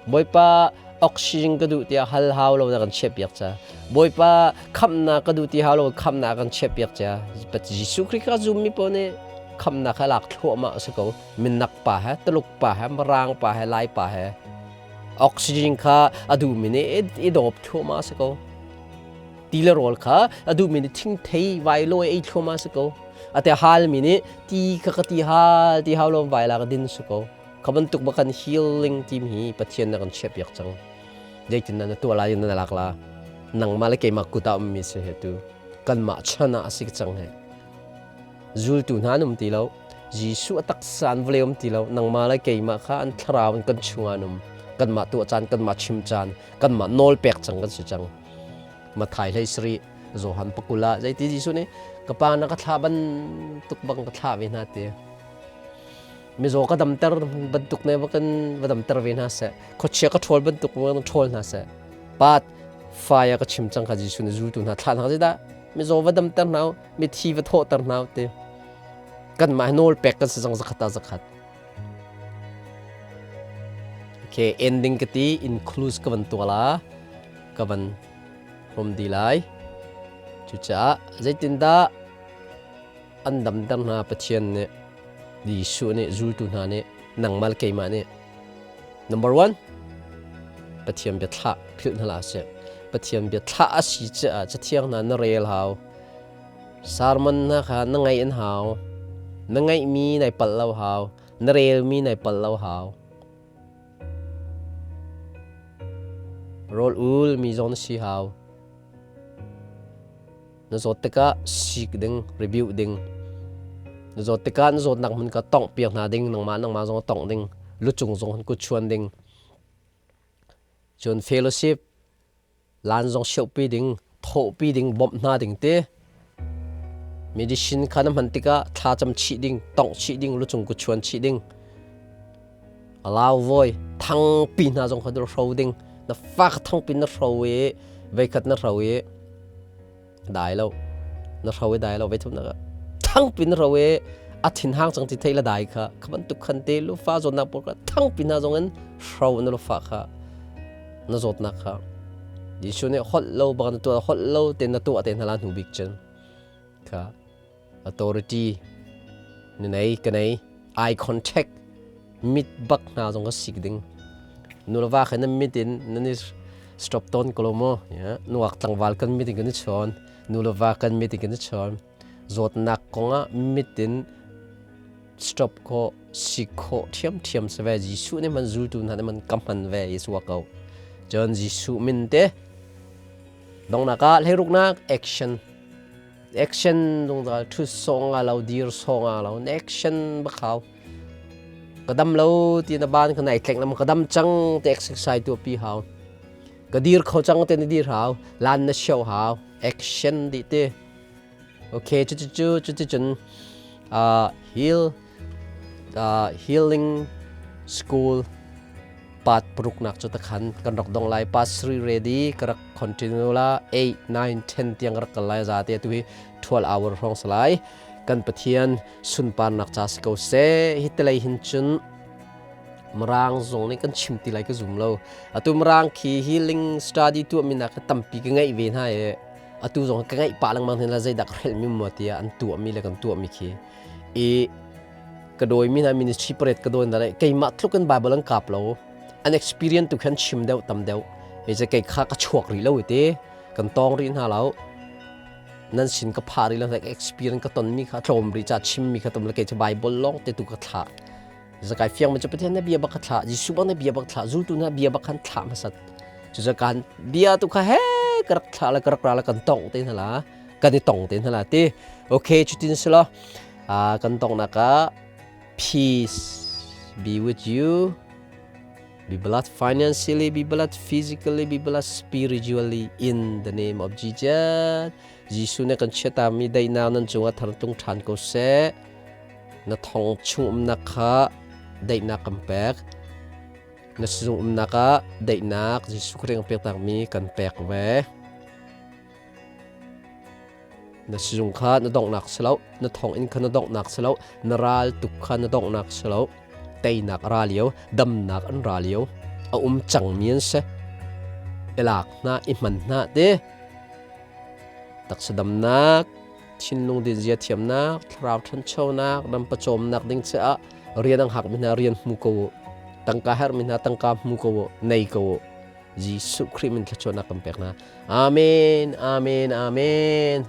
Bawipa oxygen ka duh tiah hal hau lo na kan chiahpiak ca. Bawipa khamhnak ka duh ti hau lo khamhnak kan chiahpiak ca. Jesuh Khrih kha zummi paoh nih khamhnak kha lak thluahmah a si ko. Minak pa he, Tuluk pa he, Mirang pa he, Lai pa he. Oxygen kha a duhmi nih i dawp thluahmah a si ko. Ti le rawl kha a duhmi nih thingthei vailawi ei thluahmah a si ko. A te halmi nih ti kha ka ti hal ti hau lo vai la ka din si ko. Kha bantuk ba kan healing team hi Pathian na kan chiahpiak cang. Zeitin na tuah lai na lak la. Nangmah le keimah kut ah ummi si he tu. Kanmah chan ah a si cang he. Zultu hna an um ti lo. Jesuh a taksa an vawlei um ti lo. Nangmah le keimah kha an thlarau in kan chungah an um. Kanmah tuah caan, kanmah chim caan, kanmah nawl pek cang kan si cang. Mathai hlei sarih Johan pakul ah zeiti Jesuh nih ka pa na ka thlah bantuk bang ka thlah ve hna ti. Mizaw ka damter bantuk ne va kan va damter ve hna seh. Khuachia ka ṭhawl bantuk va kan ṭhawl hna seh. Pat fai ka chim cang kha Jesuh nih zultu hna thlah hna zeidah mizaw va damter hna u, mithi va thawhter hna u ti. Kanmah nawl pek kan si cang zakhat ah zakhat. Okay, ending ka ti include ka van tuah la ka van rom di lai. Cucaah zeitindah an damter hna Pathian nih Jesuh nih zultu hna nih nangmah le keimah nih number one Pathian bia thlah philh hna hlah seh Pathian bia thlah a si caah cathiang hna na rel hau sermon hna kha na ngaih an hau na ngaihmi nai palh lo hau na relmi nai palh lo hau rawl ul mi zong na si hau Na zawt tikah sik ding, review ding. Na zawt tikah na zawtnak hmun kha tongh piak hna ding, nangmah nangmah zong tongh ding, lucung zong han kut chuan ding. Cun fellowship lan zong siohpi ding, thawhpi ding, bawmh hna ding te. Medicine kha na hman tikah thlacam chih ding, tongh chih ding, lucung kut chuan chih ding. Alau voi thangpi hna zong kha na hro ding. Na fa kha thangpi na hro i veikhat na hro i dai lo. Na hro i dai lo veithum na thangpi na hro i a thinhang cang ti thei la dai kha kha bantuk khan te lufa zawtnak pawl kha thangpi hna zong in hro na lufa kha na zawtnak kha Jesuh nih holh lo bang na tuah holh lo te na tuah te hna la hnu bik cun kha authority na nei ka nei eye contact mit bak hna zong ka sik ding nulava kha nan mit in nan i stop tawn ko lo maw nuak tlangval kan mit in kan i chawn nulava kan mit in kan i chawn zawtnak kongah mit in stop ko sik khawh ṭhiamṭhiam si ve Jesuh nih man zultu hna nih man ka hman ve Jesuh ko cun Jesuh min te dongnak ah hleiruknak action Action zungzal ṭhut sawh nga lo dir sawh nga lo na action bak hau. Ka dam lo ti na ban ka nai tleng lam ka dam cang te exercise tu pi hau. Ka dir kho cang te na dir hau. Lan na show hau. Action di te. Okay cu cu cu cu cu cun heal healing school part paruknak cu takhan kan rak dong lai part 3 ready ka rak continue la 8 9 10 tiang rak kal lai za te tu hi 12 hour hrawng salai kan pathian sunparnak cha si ko se hi telei hin cun Mirang zong nih kan chim ti lai ka zum lo atu Mirang khi healing study tu mi nak tampi ka ngeih ve hna e atu zong ka ngeih pa lengmang hin la zeidah ka hrelh mi maw tiah an tuah mi le kan tuah mi khi i ka dawimi hna ministry parade ka dawi hna le keimah tluk in Bible an kap lo an experience tu khan chim deuh tam deuh Hei ce kei kha ka chuak rih lo te kan tong rih hna lo. Nan sin ka pha rih lo like experience ka ton mi kha tlawm rih ca chim mi kha tom le kei cu Bible lawng te tu ka thlah. Zakai fiang mi cu Pathian na bia bak ka thlah, Jesuh bang na bia bak thlah, zultu na bia bak khan thlah hmasat. Cu kan bia tu kha he ka rak thlah le ka rak ra le kan tong te hna la. Kan i tong te hna la ti. Okay, cutin silo. Kan tongnak ah peace be with you. Be blessed financially, be blessed physically, be blessed spiritually in the name of Jesus. Jesuh nih kan chiatami daihnak nan cungah thar tlung ṭhan ko seh. Na thong chung umnak kha daihnak kan pek. Na sizung umnak ah daihnak Jesuh Khrih kan pektakmi kan pek ve. Na sizung kha na donghnak si lo, na thonginn kha na donghnak si lo, na ral tuk kha na donghnak si lo. Teinak a ra lio, damnak an ra lio, a um cangmi an si. I lak hna, i hman hna ti. Taksa damnak, thinlung dinzia thiamnak, thlarau ṭhanchonak, ram pawcawmnak ding caah rian ang hakmi hna rian hmu ko u. Tangka herhmi hna tangka hmu ko u, nei ko u. Jesuh Khrih min thluachuahnak kan pek hna. Amen, amen, amen.